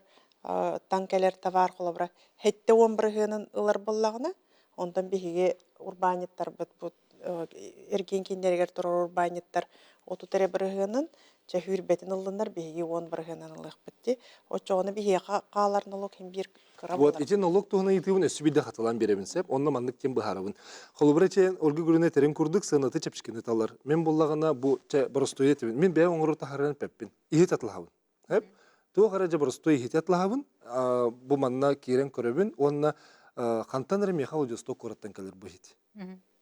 тан кэлэр табаар холобура 70 бырыһыанын ылар буоллаҕына, онтон биһиги урбаанньыттарбыт бу эргиэн кииннэригэр турар урбаанньыттар 30 эрэ бырыһыанын чэһүүрбэтин ыллыннар биһиги 10 бырыһыанын ылыахпыт дии. Оччоҕуна биһиэхэ хаалар нолуок иһин биир кыра Вот буолар. ити налог туһунан ыйытыыбын өссө биирдэ хатылаан биэрэбин сөп. Онно маннык диэн быһаарабын. Холобура чээн Ольга Гурина этэрин курдук сыанаты чэпчэкини талар. Мин буллаҕына бу чэ боростуой этибин. Мин бэйэм оҥорор таһааран эппэппин. Иһит атылаһабын. Сөп? Туох эрэ дьэ боростуой иһити атылаһабын. Бу манна киирэн көрөбүн уонна хантан эрэ миэхэ Владивосток куораттан кэлэр бу иһит.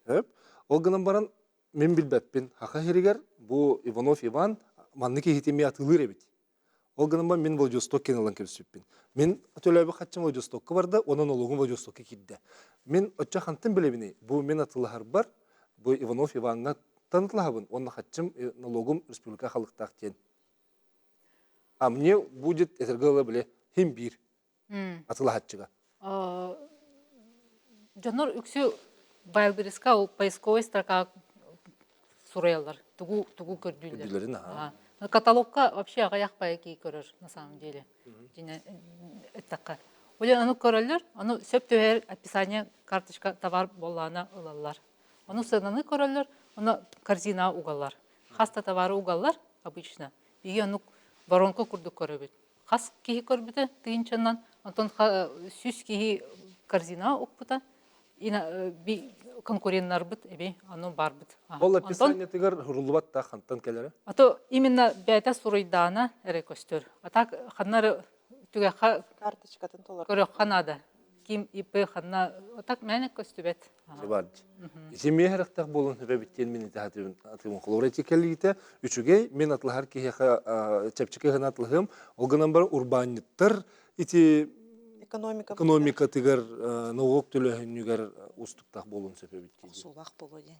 Сөп? Ол гынан баран мин билбэппин. Хаха иһиригэр бу Иванов Иван маннык иһити эмиэ атыылыыр эбит. Ол гынан баран мин Владивосток киэн ылан кэбиспиппин. Мин төлөөбүт хаччым Владивостокка барда, онон олугум Владивостокка киирдэ. Мин оччо хантан билэбиний? Бу мин атылаһарбар, бу Иванов Иваҥҥа атылаһабын уонна хаччым налогум республика халыктаах диэн. А мне будет этэргэ ыла били хим биир атылаһаччыга. Дьоннор үксү Вайлбериска ол поисковой строка суруйаллар. Тугу тугу көрдүүллэр. Көрдүүлэрин аха. Каталогка вообще аҕыйах байа көрөр на самом деле. Дьиҥэ эттэххэ. Оле ону көрөллөр, ону сөп түһэр описание карточка товар буоллаҕына ылаллар. Ону сыананы көрөллөр, ону корзина угаллар. Хас да товары угаллар обычно. Биһиги оннук воронка курдук көрөбүт. Хас киһи көрбүтэ тыһыынчанан, онтон 100 киһи корзина укпута, конкуреннарбыт эби ону барбыт. Ол описаниетыгар суруллубат да хантан кэлэрэ? А то именно бэйэтэ суруйдаана эрэ көстөр. А так ханна эрэ түгэххэ карточкатын толор. Көрөххө наада. Ким ИП ханна так мээнэ көстүбэт. Бар. Ити миэхэрэхтэх буолан хөбөбүттиэн мин итаһатыбын атыбын холобура ити кэлиитэ үчүгэй мен атлаһар киһиэхэ чэпчэки гына атлаһым ол гынан баран урбаанньыттар ити экономика экономикатыгар налог төлөһүнүгэр устуктаах буолуон сөп эбит дии. Суулаах буолуо диэн.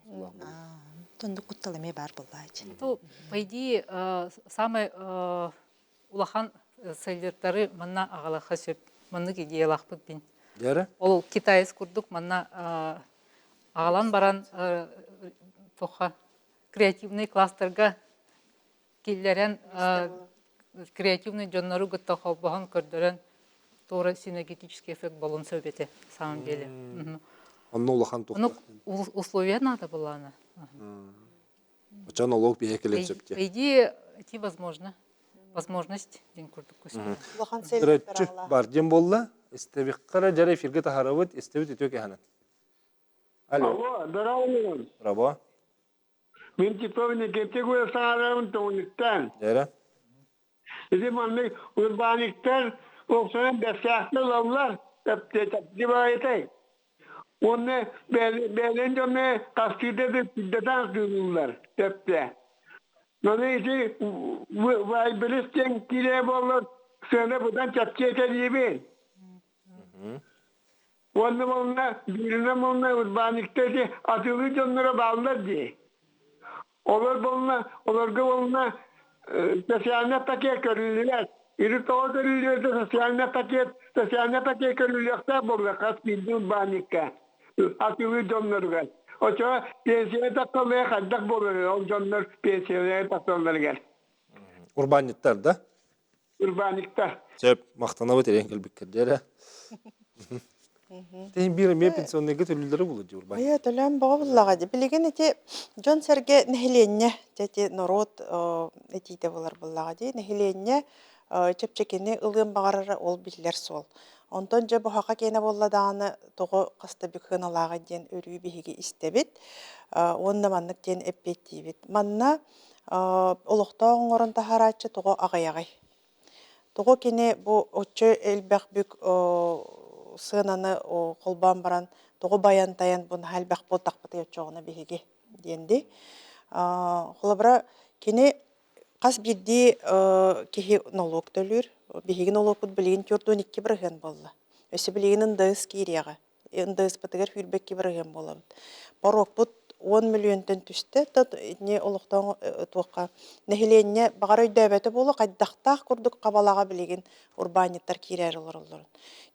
Тондук куттал эмиэ баар буоллаачы. То по идее самый улахан селлердары манна аҕалаха сөп маннык идеялаахпыт бин. Дьэрэ? Ол китаец курдук манна аҕалан баран тоха креативный кластерга киллэрэн креативный дьоннору кытта холбоһон көрдөрөн туора синергетический эффект болун сөп этэ самом деле. Онно улахан туох условия надо было. Оччо налог биһэ кэлэн сөп По идее, идти возможно. Возможность день курдук көстөр. Улахан Көрөччү бар диэн буолла. Истэбиххара дьара эфиргэ таһарабыт, истэбит үтүө кэһэнэн. Алло. Алло, здорово. Здорово. Мин Титов Никита Гуесаровым Тоҥуттан. Дьэрэ. Ити маннык урбаанньыктар охсонон бэссээхтэр ылаллар, тэптибайытай. Уонна бэйэлэрин дьоно хастыыта да сырдатан сыыллар тэптэ. Ону ити Вайберис диэн киирэ буоллар сыана быдан чэпчиэ этэ диибин. Уонна уонна бииринэн уонна урбаанньыктар ити атыылыыр дьонноро бааллар дии. Олор буолла, олорго буолла социальный пакет көрүллүбэт. Или тоҕо көрүллүбэтэ социальный пакет, социальный пакет көрүллүөхтээх буолла хас биирдии урбаанньыкка атыылыыр дьонноругар. Оччоҕо пенсияҕа тахсаллара хайдах буолар ол дьоннор пенсияҕа тахсалларыгар? Урбаанньыттар да? Урбаанньыктар. Сөп, махтанабыт эрэн кэлбиккэр дьэрэ. Тиһин биир эмиэ пенсионныйга төлүүллэрэ буолуо дии урбаан. Айа төлөөн боҕо буллаҕа дии. Билигин ити дьон-сэргэ нэһилиэнньэ, дьэ ити норуот этиитэ буолар буоллаҕа дии. Нэһилиэнньэ чэпчэкини ылыан баҕарара ол биллэр суол. Онтон дьэ буһаха киэнэ буолла даҕаны тоҕо хаста бүк сыаналааҕый диэн өрүү биһиги истэбит. Уонна маннык диэн эппиэттиибит. Манна олохтоох оҥорон таһаарааччы тоҕо аҕыйаҕый? Тоҕо кини бу оччо элбэх бүк сыананы холбоон баран тоҕо байан-тайан бу наһаа элбэх буолтахпытый оччоҕуна биһиги диэн дии. Холобура, кини хас биирдии киһи нолуок төлүүр. Биһиги нолуокпут билигин 42% буолла. Өссө билигин НДС киириэҕэ. НДС-пытыгар сүүрбэкки бырыһыан буолабыт. Порокпут 10 мөлүйүөнтэн түстэ, итини олохтоох туохха нэһилиэнньэ баҕар өйдөөбөтө буолуо, хайдахтаах курдук хабалаҕа билигин урбаанньыттар киирээри олороллорун.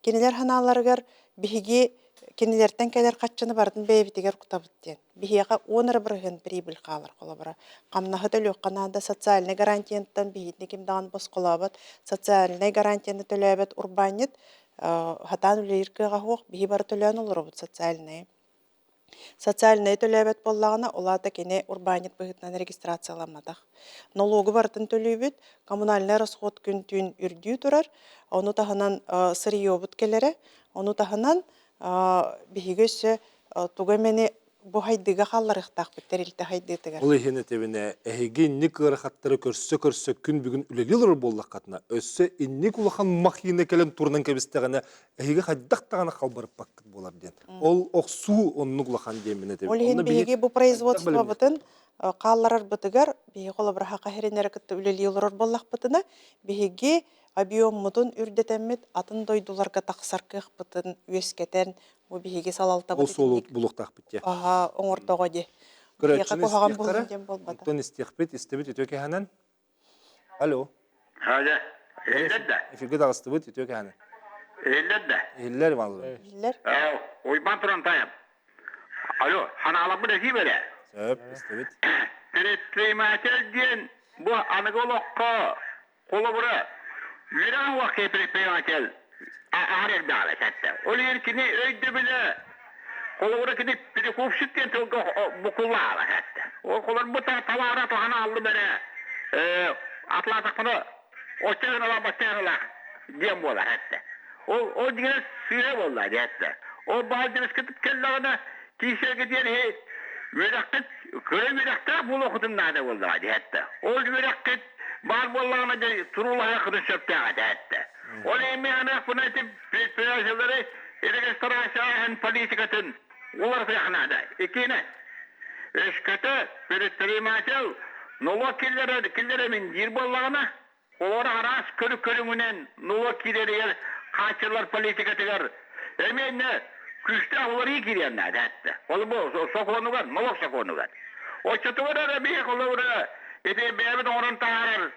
Кинилэр санааларыгар биһиги кинилэртэн кэлэр харчыны барытын бэйэбитигэр кутабыт диэн. Биһиэхэ 10 эрэ бырыһыан прибыль хаалар холобура. Хамнаһы төлүөххэ наада социальнай гарантияттан биһигини ким даҕаны босхолообот, социальнай гарантияны төлөөбөт урбаанньыт Сатаан үлэлиир кыаҕа суох, биһи бары төлөөн олоробут социальнайы. Социальнайы төлөөбөт буоллаҕына, ол аата кини урбаанньыт быһыытынан регистрацияламматах. Нолуогу барытын төлүүбүт, коммунальнай расход күн-түүн үрдүү турар, ону таһынан сырьебут кэлэрэ, ону таһынан биһиги өссө тугу эмэни бу хайдыыга хаалларыахтаахпыт тэрилтэ хайдыытыгар. Ол иһин этэбинэ, эһиги инник ыарахаттары көрсө-көрсө күн бүгүн үлэлии олорор буоллаххытына, өссө инник улахан махина кэлэн турунан кэбистэҕинэ, эһиги хайдах даҕаны халбарыппаккыт буолар диэн. Ол охсуу оннук улахан диэммин этэбин. Ол иһин биһиги бу производствобытын хаалларарбытыгар, биһиги холобура саха сирин кытта үлэлии олорор буоллахпытына, биһиги объеммутун үрдэтэммит атын дойдуларга тахсар кыахпытын үөскэтэн Бу биһиги салалтабыт Ол суолу булуохтаахпыт дии. Аха, оҥордоҕо дии. Көрөөччүнү куһаҕан буолун диэн буолбата. Онтон истиэхпит, истэбит үтүө кэһэнэн. Алло. Халя, иһиллэр да? Эфиргэ таҕыстыбыт үтүө кэһэнэн. Иһиллэр да? Иһиллэр, Иван Владимирович. Иһиллэр. Уйбаан туран тайап. Алло, ханаалаппыт этии бэрэ. Сөп, истэбит. Предприниматель диэн. Бу аныгы олоххо холобура үөрэх уох предприниматель аһар эрдэҕэ сэтте. Ол иһин кини өйдөбүлэ холобура кини перекупщик диэн тылга букуллаала сэтте. Ол холор бу табаара туһана аллым эрэ атлаатахпына оччоҕуна баччаҕына диэн буолар этте. Ол ол дьиҥэ сыыһа буолла диэтте. Ол баалдьырыскытып кэллэҕинэ тиисэргэ диэн иһи үөрэххит кыра үөрэхтээх буолуоххутун наада буоллаҕа диэтте. Ол үөрэххит баар буоллаҕына дьэ туруулаһыаххытын сөптөөх этэ этте. Ол эми аныахпына ити предприятиелары регистрация политикатын уларытыах наада. Иккиһинэн, өскөтө предприниматель нолуок киллэрэр киллэрэмин диир буоллаҕына, олор араас көрү-көрүҥүнэн нолуок киирэригэр хааччыллар политикатыгар эмиэ күүстээх уларыы киириэн наада этэ. Ол бу сокуонугар, нолуок сокуонугар. Оччотугар эрэ биһи холобура ити бэйэбит оҥорон таһаарар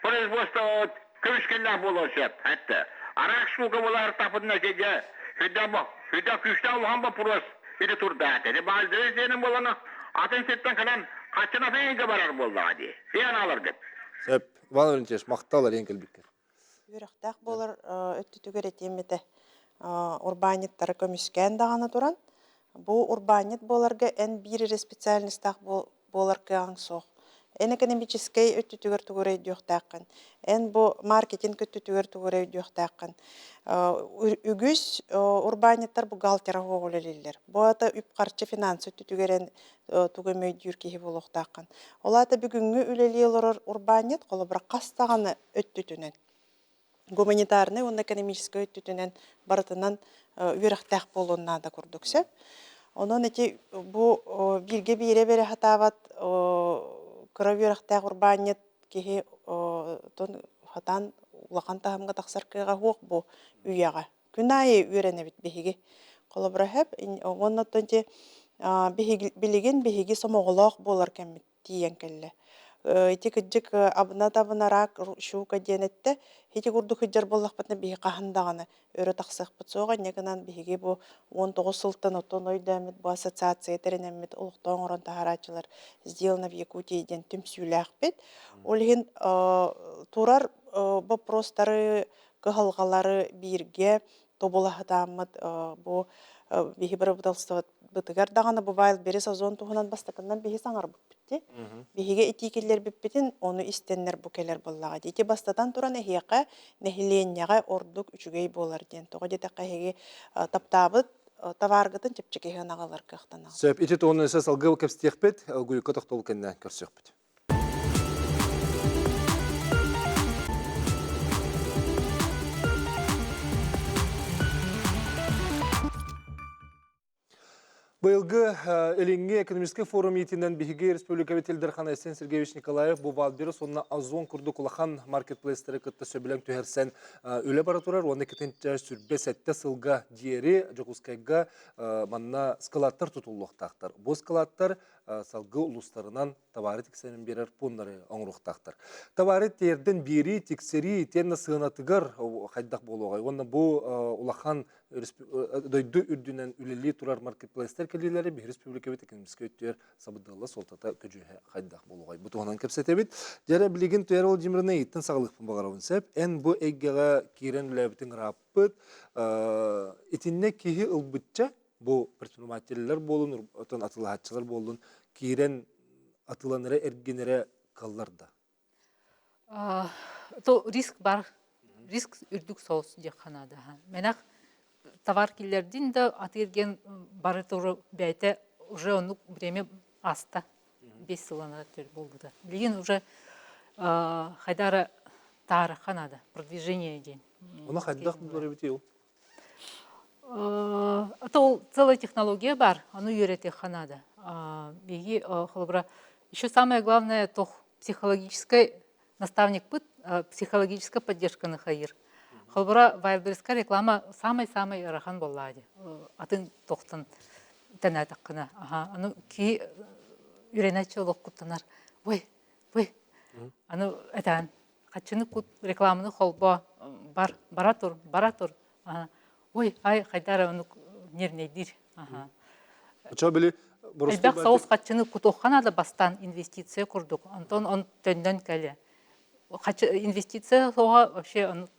производство көмүскэллээх буолуон сөп этэ. Араас штука буолар тапытына дьэ сүрдээх сүрдээх күүстээх улахан боппуруос ити турда этэ. Баалдыры сиэнин буолана атын сиртэн кэлэн хаччын атын барар буоллаҕа дии. Сиэн аларгыт. Сөп. Иван Валентинович, махтал эриэн кэлбиккэр. Үөрэхтээх буолар өттүтүгэр этиэм этэ. Урбаанньыттары көмүскээн даҕаны туран, бу урбаанньыт буоларга эн биир эрэ специальностаах буолар кыаҕыҥ суох. Эн экономическэй өттүтүгэр тугу эрэ өйдүөхтээххин, эн бу маркетинг өттүтүгэр тугу эрэ өйдүөхтээххин. Үгүс урбаанньыттар бухгалтера суох үлэлииллэр. Бу аата үп-харчы финансы өттүтүгэр эн тугу эмэ өйдүүр киһи буолуохтааххын. Ол аата бүгүҥҥү үлэлии олорор урбаанньыт холобура хас даҕаны өттүтүнэн гуманитарнай уонна экономическай өттүтүнэн барытынан үөрэхтээх буолуон наада курдук сөп. Онон ити бу бииргэ биирэ бере сатаабат кыра үөрэхтээх урбаанньыт киһи хатаан улахан таһымҥа тахсар кыаҕа суох бу үйэҕэ. Күн аайы үөрэнэбит биһиги. Холобура сөп уонна оттон ити билигин биһиги сомоҕолоох буолар кэммит тиийэн кэллэ. Ити кырдьык абына-табына рак щука диэн эттэ. Ити курдук сылдьар буоллахпытына биһи хаһан даҕаны өрө тахсыахпыт суоҕа. Инньэ гынан биһиги бу 19 сылтан оттон өйдөөммүт бу ассоциация тэринэммит олохтоох оҥорон таһаарааччылар «Сделано в Якутии» диэн түмсүүлээхпит. Ол иһин турар боппуруостары, кыһалҕалары бииргэ тобулаһытааммыт бу биһи бырабыыталыстыбабытыгар даҕаны бу Wildberries Озон туһунан бастакыннан биһи саҥарбыппыт дии. Биһиги итии киллэрбиппитин ону истэннэр бу кэлэр буоллаҕа дии. Ити бастатан туран эһиэхэ нэһилиэнньэҕэ ордук үчүгэй буолар диэн. Тоҕо диэтэххэ эһиги таптаабыт табааргытын чэпчэки аҕалар кыахтанаҕыт. Сөп. Ити туһунан өссө салгыы кэпсэтиэхпит. Гуйукка тохтобул кэннэ көрсүөхпүт. Быйылгы Илиҥҥи экономическай форум иитинэн биһиги республикабыт Ил Дархан Айсен Сергеевич Николаев бу Валберус уонна Озон курдук улахан маркетплейстары кытта сөбүлэҥ түһэрсэн үлэ бара турар уонна кытынча сүрбэ сэттэ сылга диэри Дьокуускайга манна складтар тутуллуохтаахтар. Бу складтар салгыы улуустарынан табаары тиксэрэн биэрэр пууннары оҥоруохтаахтар. Табаары тиэрдэн биэрии, тиксэрии итиэннэ сыанатыгар хайдах буолуоҕай уонна бу улахан дойду үрдүнэн үлэлии турар маркетплейстэр кэлиилэри биһи республикабыт экономическай өттүгэр сабыдыалла суолтата көдьүүһэ хайдах буолуоҕай бу туһунан кэпсэтэбит. Дьэрэ билигин Туяра Владимировна ыйыттан саҕалыахпын баҕарабын сөп. Эн бу эйгэҕэ киирэн үлээбитиҥ ырааппыт. Итиннэ киһи ылбычча бу предпринимателлэр буолун, оттон атыылаһааччылар буоллун киирэн атыыланара эргинэрэ кыаллар да? То риск бар. Риск үрдүк соус диэххэ наада. Мэнэх товар киллэрдин да атыырген бары туру бэйэтэ уже оннук время аста. Бес сылланара төр буолбута. Билигин уже хайдара таарыхха наада, продвижение диэн. Ону хайдах булар эбитий ол? Это ол целая технология бар, ону үөрэтиэххэ наада. Биһиги холобура еще самое главное туох психологическай наставникпыт психологическая поддержканы хайыр. Холобура Вайлдберрискэ реклама самый-самый ыарахан буоллаа дии. Атын тохтон тэнээтэххинэ. Аха, аны киһи үөрэнээччи олох куттанар. Ой, ой, аны этээн хаччыны кут рекламаны холбоо бар бара тур бара тур ой ай хайдара ону нервнейдир Очо били Элбэх соҕус хаччыны кутуохха наада бастаан инвестиция курдук. Онтон он төннөн кэлэ. Инвестиция соҕа вообще он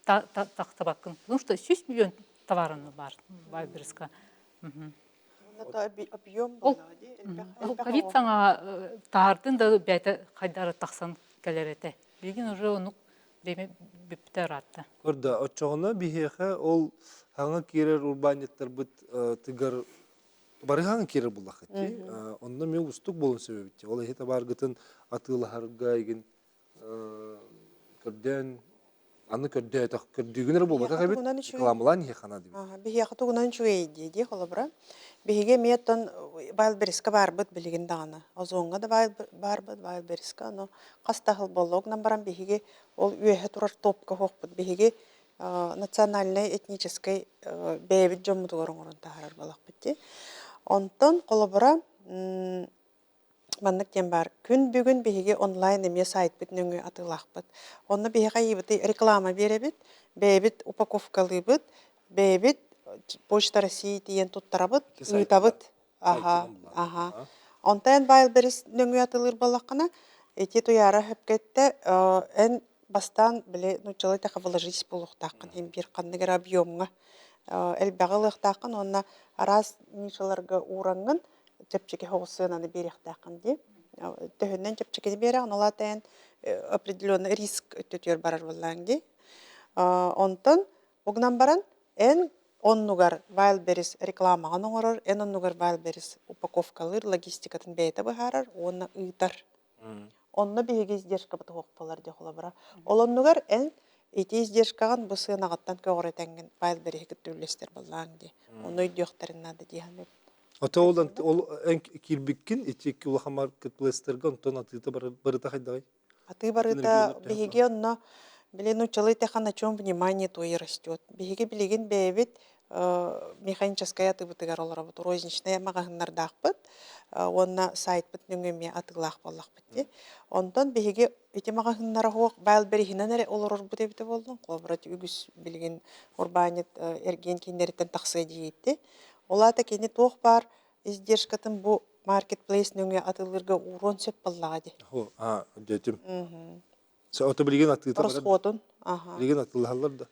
тахсыбаккын. Потому что 100 миллион товараны бар Вайлдберриска. Объем Ол ковид саҥа таһаардын да бэйэтэ хайдары тахсан кэлэр этэ. Билигин уже оннук время бүппүтэ ыраатта. Көрдө, оччоҕуна биһиэхэ ол хаҥа киирэр урбаанньыттарбыт тыгар бары хаҥа киирэр буллаххыт дии. Онно эмиэ уустук буолуон сөп эбит. Ол иһи табааргытын атыылаһарга игин көрдөөн аны көрдөөтөх көрдүүгүн эрэ буолбатах эбит рекламалаан иһиэххэ наада эбит. Биһиэхэ тугунан үчүгэй дии дии холобура. Биһиги эмиэ оттон Вайлдберриска баарбыт билигин даҕаны. Озоҥҥа да баарбыт Вайлдберриска, ону хас да сыл буолла. Ол гынан баран биһиги ол үөһэ турар топка суохпут. Биһиги национальнай этническэй бэйэбит дьоммутугар оҥорон таһаарар буоллахпыт дии. Онтон холобура Маннык диэн баар. Күн бүгүн биһиги онлайн эмиэ сайтпыт нөҥүө атыылаахпыт. Онно биһиэхэ ыйыбыты реклама биэрэбит, бэйэбит упаковкалыыбыт, бэйэбит Почта России тиийэн туттарабыт, ыытабыт. Аха, аха. Онтон эн Wildberries нөҥүө атыылыыр буоллаххына, ити Туйаара сөпкө эн бастаан били нууччалыы эттэххэ вложись буолуохтааххын иһин биир ханнык эрэ объемҥа элбэҕи ылыахтааххын уонна араас нишаларга уураҥҥын чэпчэки соҕус сыананы биэриэхтээххин дии. Төһөннөн чэпчэкини биэрэҕин, ол аата эн определенный риск өттүтүгэр барар буоллаҕыҥ дии. Онтон ол гынан баран эн оннугар Wildberries рекламаҕын оҥорор, эн оннугар Wildberries упаковкалыыр, логистикатын бэйэтэ быһаарар уонна ыытар. Онно биһиги издержкабыт суох буолар дии холобура. Ол оннугар эн ити издержкаҕын бу сыанаҕыттан көҕүрэтэҥҥин Wildberries кытта үллэстэр буоллаҕыҥ дии. Ону өйдүөхтэрин наада дии саныыбын. Ото ол ол эн киирбиккин ити улахан маркетплейстарга онтон атыыта барыта хайдаҕый? Атыы барыта биһиги онно били нууччалыы эттэххэ на чем внимание то и растет. Биһиги билигин бэйэбит механическай атыыбытыгар олоробут, розничнай маҕаһыыннардаахпыт уонна сайтпыт нөҥүө эмиэ атыылаах буоллахпыт дии. Онтон биһиги ити маҕаһыыннара суох Вайлдберриһинэн эрэ олорорбут эбитэ буоллун, холобура үгүс билигин урбаанньыт эргиэн кииннэриттэн тахсыа диэбитти. Ол аата кини туох баар издержкатын бу маркетплейс нөҥүө атыылыырга ууруон сөп буоллаҕа дии. А, дьэтим. Ото билигин атыыта барар. Расходун. Аха. Билигин атыылаһаллар да.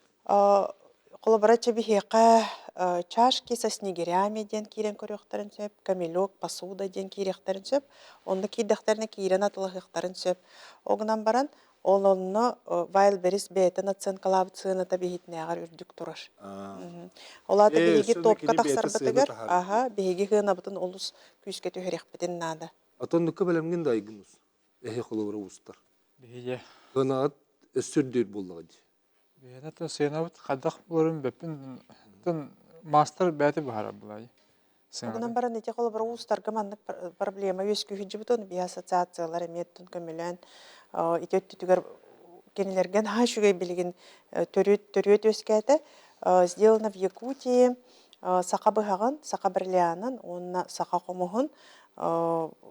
Холобура, биһиэхэ чашки со снегирями диэн киирэн көрүөхтэрин сөп, камелек, посуда диэн киириэхтэрин сөп. Онно киирдэхтэринэ киирэн атылаһыахтарын сөп. Ол гынан баран, Ол онно Wildberries бэйэтэ наценкалаабыт сыаната биһитинээҕэр үрдүк турар. Ол аата биһиги топка тахсарбытыгар, аха, биһиги сыанабытын олус күүскэ түһэриэхпитин наада. Отоннукка бэлэмҥин да айгын ус. Эһи холобура устар. Биһиги Сыанаҕыт өссө үрдүүр буоллаҕа дии. Биһиэнэ то сыанабыт хайдах буоларын бэппин маастар бэйэтэ быһаарар булай. Онон баран ити холобура уустарга маннык проблема үөскүүһүдьүбүт ону биһи ассоциациялар эмиэ өттүн көмөлөөн ити өттүтүгэр кинилэргэ наһаа үчүгэй билигин төрүт төрүөт үөскээтэ сделано в Якутии саха быһаҕын саха бриллианын уонна саха хомуһун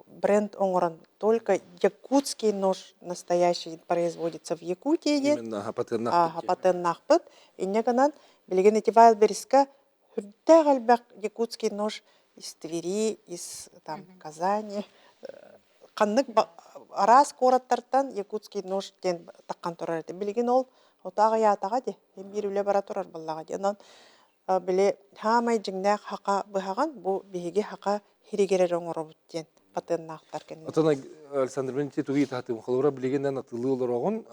бренд оҥорон только якутский нож настоящий производится в Якутии диэн Именно патеннаахпыт патеннаахпыт инньэ гынан билигин ити Вайлдберриска Сүрдээх элбэх якутский нож из Твери, из там Казани, ханнык араас куораттартан якутский нож диэн таххан турар этэ. Билигин ол оту аҕыйаатаҕа дии, биир үлэ бара турар буоллаҕа дии. Онон били хаамай дьиҥнээх хака быһаҕын бу биһиги хака хиригэр эрэ оҥоробут диэн патеннаахтар кэннэ. Отон Александр Валентинович тугу ыйытаатым холобура билигин атылыы олороҕун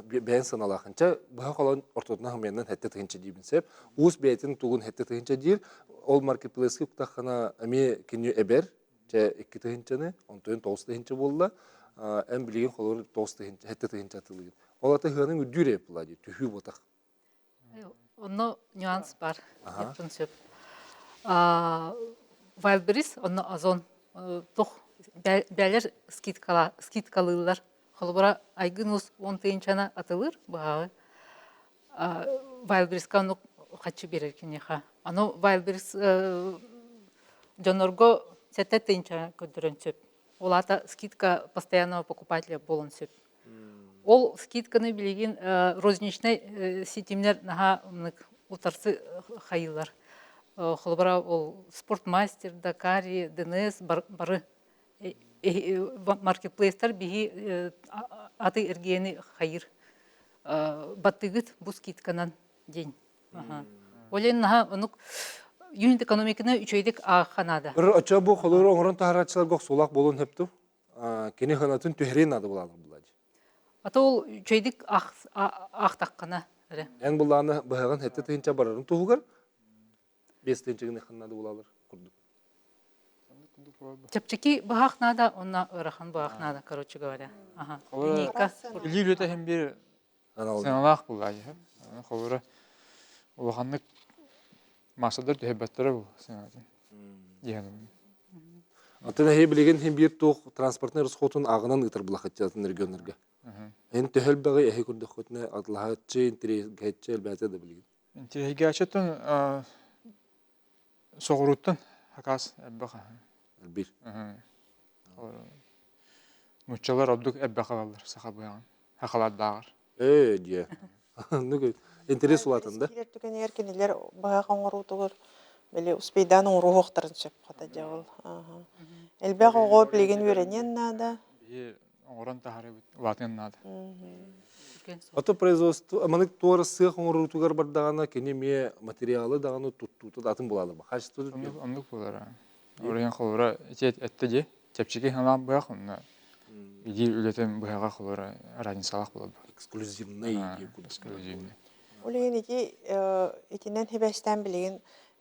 бэйэн саналаахынча быһа холон ортотунан хымыйанан хэттэ тыһынча диибин сөп уус бэйэтин тугун хэттэ тыһынча диир ол маркетплейска уктаххына эмиэ кини эбэр чэ икки тыһынчаны онтон тоҕус тыһынча буолла эн билигин холобур тоҕус тыһынча хэттэ тыһынча атылыгын ол аты ыһыаның үрдүүр эбит буолла дии түһүү буотах Онно нюанс бар диэхпин сөп. Wildberries онно Озон туох бээлэр скидкалыыллар. Холобура, Айгын Уус уон тыһыынчаны атылыыр быһааҕы. Wildberries-ка оннук хаччы биэрэр киниэхэ. Аны Wildberries дьоннорго сэттэ тыһыынча көрдөрөн сөп. Ол аата скидка постоянного покупателя буолуон сөп. Ол скидканы билигин розничнай ситимнэр наһаа утарсы хайыылар. Холобура, ол спортмастер да, Кари, ДНС бары маркетплейстар биһи аты эргиэни хайыр баттыгыт бу скидканан день. Ол наһаа онук юнит экономиканы үчүгэйдик аахха наада. Оччо бу холууру оҥорон таһарааччыларга охсуулаах буолуон сөптүү. Кини ханатын түһэрин наада булаалар булаадьы. Ата ол үчүгэйдик аахтаххына эрэ. Эн булааны быһаҕын хэттэ тыһынча барарын туһугар 5 тыһынча ханна да булалар курдук. Чэпчэки быһах наада, онно ыарахан быһах наада, короче говоря. Ага. Линейка. Илии үлэтэ иһин биир сыаналаах булаайы. Холобура улаханнык массадар түһэрбэттэрэ бу сыанатын. Диэн. Атын эһи билигин хин биир туох транспортный расходун ааҕынан ыытар булахытчатын регионнарга. Эн төһө элбэҕи эһи көрдөххүтүнэ атлаһааччы, интириэһиргээччи элбээтэ да билигин. Интириэһиргээччиттэн соҕурууттан хакаас элбэх. Элбиир. Нууччалар ордук элбэх ылаллар саха быһаҕын. Хахалардааҕар. Ээ диэ. Оннук интерес улаатан да. Киирэр түгэнигэр кинилэр быһах оҥоруутугар били успейдаан оҥоруохтарын сөп хата дьэ ол. Элбэх оҕо билигин үөрэниэн наада. Биһи оҥорон таһаарыбыт улаатыан наада. Ото производство маннык туора сыах оҥоруутугар бардаҕына кини эмиэ материалы даҕаны туттуута да атын буолаалар. Качество Оннук буолар. Оройун холобура ити этте дии чэпчэки ханаан быһах онно илии үлэтин быһаҕа холобура разницалаах буолар. Эксклюзивный. Эксклюзивный. Ол иһин ити итинэн сибээстээн билигин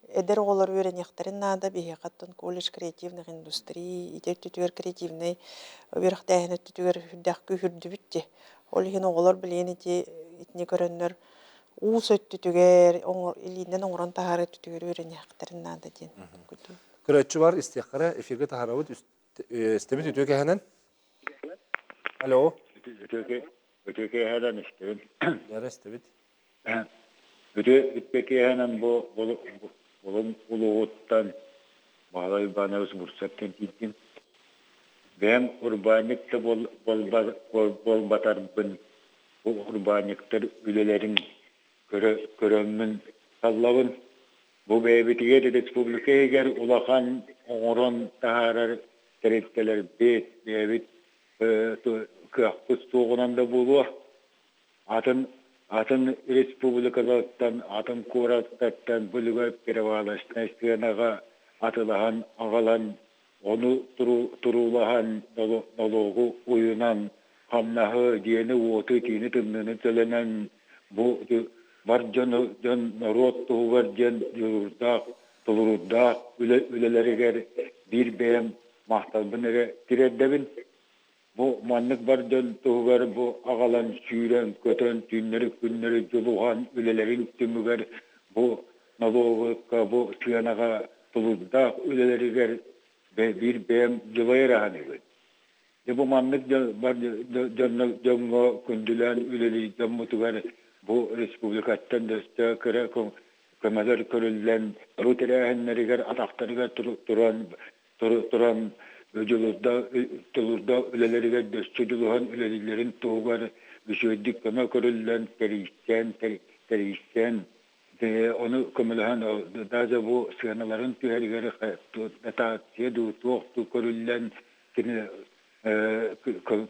эдэр оҕолор үөрэниэхтэрин наада биһиэхэ оттон колледж креативных индустрий ити өттүтүгэр креативнай үөрэхтээһин өттүтүгэр үрдээх күүһүрдүбүт дии. Ол иһин оҕолор билигин ити итини көрөннөр уус өттүтүгэр илиинэн оҥорон таһаарар өттүтүгэр үөрэниэхтэрин наада диэн Көрөөччү бар истиэххэрэ эфиргэ таһаарабыт истэбит үтүө кэһэнэн. Алло. Үтүө кэһэнэн истэбин. Дьара истэбит. Үтүө үтүө кэһэнэн бу булун улууһуттан Баһылай Иванович Бурцевтан киирдим. Бэйэм урбаанньык да буолбатарбын бу урбаанньыктар үлэлэрин көрөммүн саллабын. Бу бэйэбитигэр республика иһигэр улахан оҥорон таһаарар тэрилтэлэрбит, бэйэбит кыахпыт суоҕунан да буолуо. Атын атын республикалартан, атын куораттартан бөлүгэр перевалочнай сыанаҕа атылаһан аҕалан, ону туруулаһан нолуогу уйунан, хамнаһы, дьиэни-уоту, итиини-тымныыны төлөнөн бу бар дьону дьон норуот туһугар диэн дьулуурдаах, толоруурдаах үлэ үлэлэригэр биир бэйэм махталбын эрэ тириэрдэбин. Бу маннык бар дьон туһугар бу аҕалан сүүрэн-көтөн түүннэри-күннэри дьулуһан үлэлэрин түмүгэр бу нолуогукка бу сыанаҕа тулуурдаах үлэлэригэр биир бэйэм дьулайар аһаныгын. Дьэ бу маннык бар дьонно дьоҥҥо күндүлээн үлэлиир дьоммутугар бу республикаттан дөстө кыра көмөлөр көрүллэн бу тэрээһиннэригэр атахтарыгар туран туран дьулурда үлэлэригэр дөссө дьулуһан үлэлииллэрин туһугар үчүгэйдик көмө көрүллэн тэрийсэн тэрийсэн ону көмөлөһөн даже бу сыаналарын түһэригэр дотация дуу туох дуу көрүллэн кини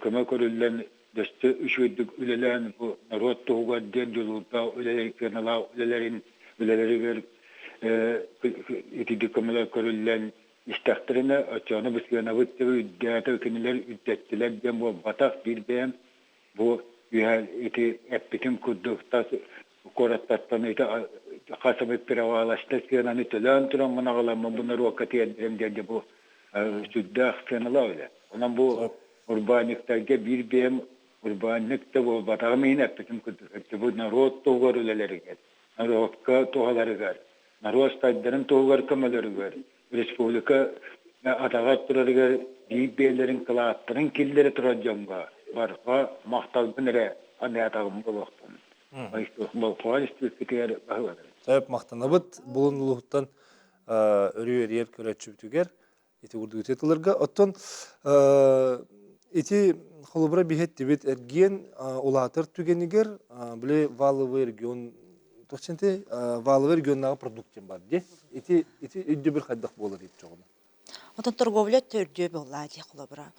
көмө көрүллэн дөссө үчүгэйдик үлэлээн бу норуот туһугар диэн дьулуурдаах үлэлэр сыаналаах үлэлэрин үлэлэригэр итинник көмөлөр көрүллэн истэхтэринэ оччоҕуна бу сыанабыт үрдээтэ кинилэр үрдэттилэр диэн буолбатах биир бэйэм бу үһэ ити эппитим курдук тас куораттартан ити хас эмит перевалочнай сыананы төлөөн тураммын аҕаламмын бу норуокка тиэрдэрим диэн бу сүрдээх сыаналаах үлэ. Онон бу урбаанньыктарга биир бэйэм урбаанньык да буолбатаҕым иһин эппитим курдук бу норуот туһугар үлэлэригэр, норуокка туһаларыгар, норуот сайдарын туһугар көмөлөрүгэр, республика атаҕар турарыгар биир бэйэлэрин кылааттарын киллэрэ турар дьоҥҥо барҕа махталбын эрэ аныатаҕым буолуохтун. Болхоон испиискэтигэр баһыланар. Сөп махтанабыт булун улууһуттан өрүү эрийэр көрөөччүбүтүгэр ити курдук ити тылларга. Оттон ити холобура биһэттибит эргиэн улаатар түгэнигэр били валовый регион Тохченте валовый регионнааҕы продукт диэн бар дии. Ити ити өйдөбүл хайдах буолар иччоҕуна? Отон торговля төрдүө буоллаа дии холобура.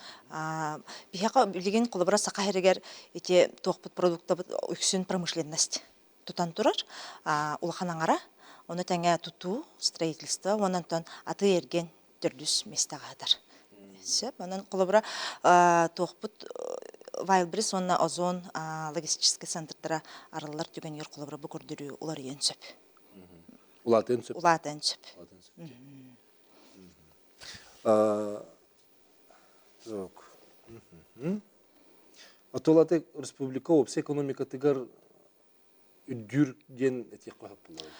Биһиэхэ билигин холобура Саха сиригэр ити туохпут продуктабыт үксүн промышленность тутан турар. Улахан аҥара. Ону тэҥэ тутуу, строительство, уонна онтон атыы-эргиэн төрдүс миэстэҕэ сытар. Сөп. Онон холобура туохпут Wildberries уонна Озон логистическай центрдара арыллар түгэнигэр холобура бу көрдөрүү уларыйыан сөп. Улаатыан сөп. Улаатыан сөп. Так. Отолаты республика уопсай экономикатыгар үрдүүр диэн этиэххэ сөп буолар.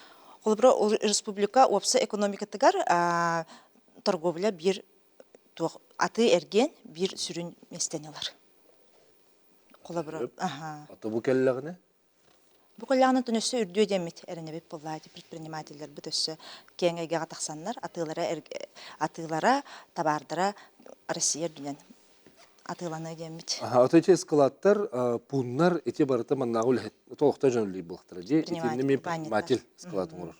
Холобура, республика уопсай экономикатыгар торговля биир туох атыы-эргиэн биир сүрүн миэстэни ылар. Холобура, аха. Ото бу кэллэҕинэ? Бу кэллэҕинэ тон өссө үрдүө диэммит эрэнэбит буоллаа предпринимателлэрбит өссө киэҥ эйгэҕэ тахсаннар атыылара атыылара табаардара Россия үрдүнэн атыыланыа диэммит. Аха, ото ити ыскылааттар, пууннар ити барыта маннааҕы үлэһит толохтой дьон үлэлиир буоллахтара дии. Итиннэ мен предприниматель ыскылаат оҥорор.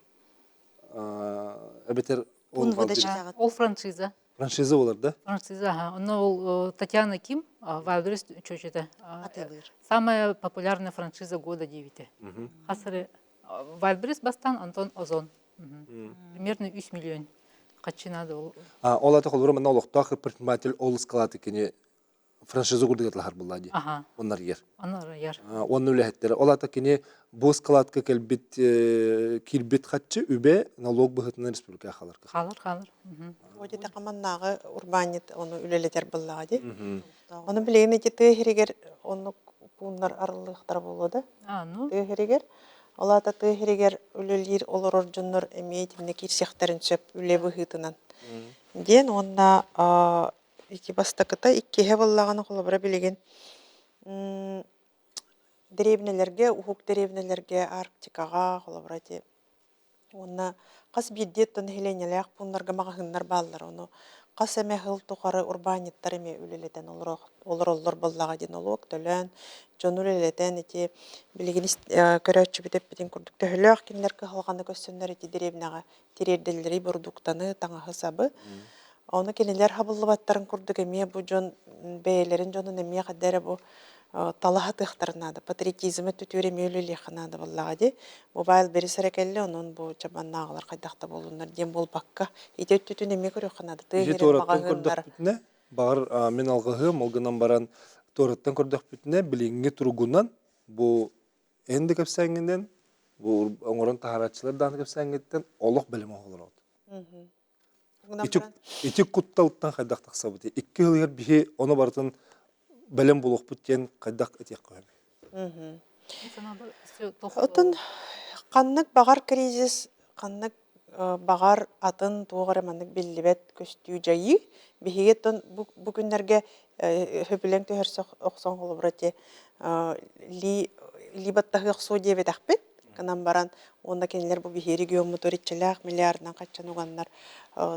Эбэтэр Пун выдача. Ол франшиза. Франшиза болар да? Франшиза, ага. Онно ол Татьяна Ким, Вайлдерис чөчөтө. Атылыр. Самая популярная франшиза года диэбитэ. Хасыры Вайлдерис бастан Антон Озон. Примерно 3 миллион хаччы надо ол. Ол ата холбура манна олохтоох предприниматель ол ыскалааты кини франшиза курдук атылаһар буолла дии. Оннар ер. Оннар ер. Онну үлэһиттэрэ. Ол ата кини бу ыскалаатка кэлбит киирбит хаччы үбэ налог быһыытынан республика халар. Халар, халар. Оди такаманнааҕы урбаанньыт ону үлэлэтэр буоллаҕа дии. Ону билигин ити тыа иһигэр оннук пууннар арыллыахтара буолуо да. Тыа иһигэр Ол аата тыа сиригэр үлэлиир олорор дьоннор эмиэ итиннэ киирсиэхтэрин сөп үлэ быһыытынан диэн уонна ити бастакыта иккиһэ буоллаҕына холобура билигин дэриэбинэлэргэ уһук дэриэбинэлэргэ Арктикаҕа холобура ити Уонна хас биирдии оттон нэһилиэнньэлээх пууннарга маҕаһыыннар бааллар, ону хас эмэ сыл тухары урбаанньыттар эмиэ үлэлэтэн олороллор буоллаҕа дии нолуок төлөөн, дьону үлэлэтэн ити билигин көрөөччүбүт эппитин курдук төһөлөөх кинилэр кыһалҕаны көрсөннөр ити дэриэбинэҕэ тириэрдэллэрий бородууктаны, таҥаһы-сабы. Ону кинилэр хабыллыбаттарын курдук эмиэ бу дьон бэйэлэрин дьонун эмиэ хайда эрэ бу талаһатыахтарын наада, патриотизмы өттүтүгэр эмиэ үлэлиэххэ наада буоллаҕа дии. Мобайл бэрис эрэ кэллэ, онон бу чабаннааҕылар хайдах да буоллуннар диэн буолбакка, ити өттүтүн эмиэ көрүөххэ наада. Тыа Ити сирин туораттан маҕаһыыннара. көрдөхпүтүнэ, баҕар мин алҕаһыам, ол гынан баран туораттан көрдөхпүтүнэ, билиҥҥи туругунан бу эн да кэпсээҥҥинэн, бу оҥорон таһаарааччылар даҕаны кэпсээҥҥиттэн олох бэлэм оҕолороот. Ити, ити кутталтан хайдах тахсабыт? Икки сыл иһэр биһи ону барытын бэлэм буолуохпут диэн хайдах этиэххэ сөбүй? Оттон ханнык баҕар кризис, ханнык баҕар атын туох эрэ маннык биллибэт көстүү дьайыы биһиги оттон бу, бу күннэргэ сөбүлэҥ түһэрсэ охсон холобура ити ли ли баттаһыах суо диэбэтэхпит гынан баран уонна кинилэр бу биһиги региоммутугар иччилээх миллиардынан хаччан уганнар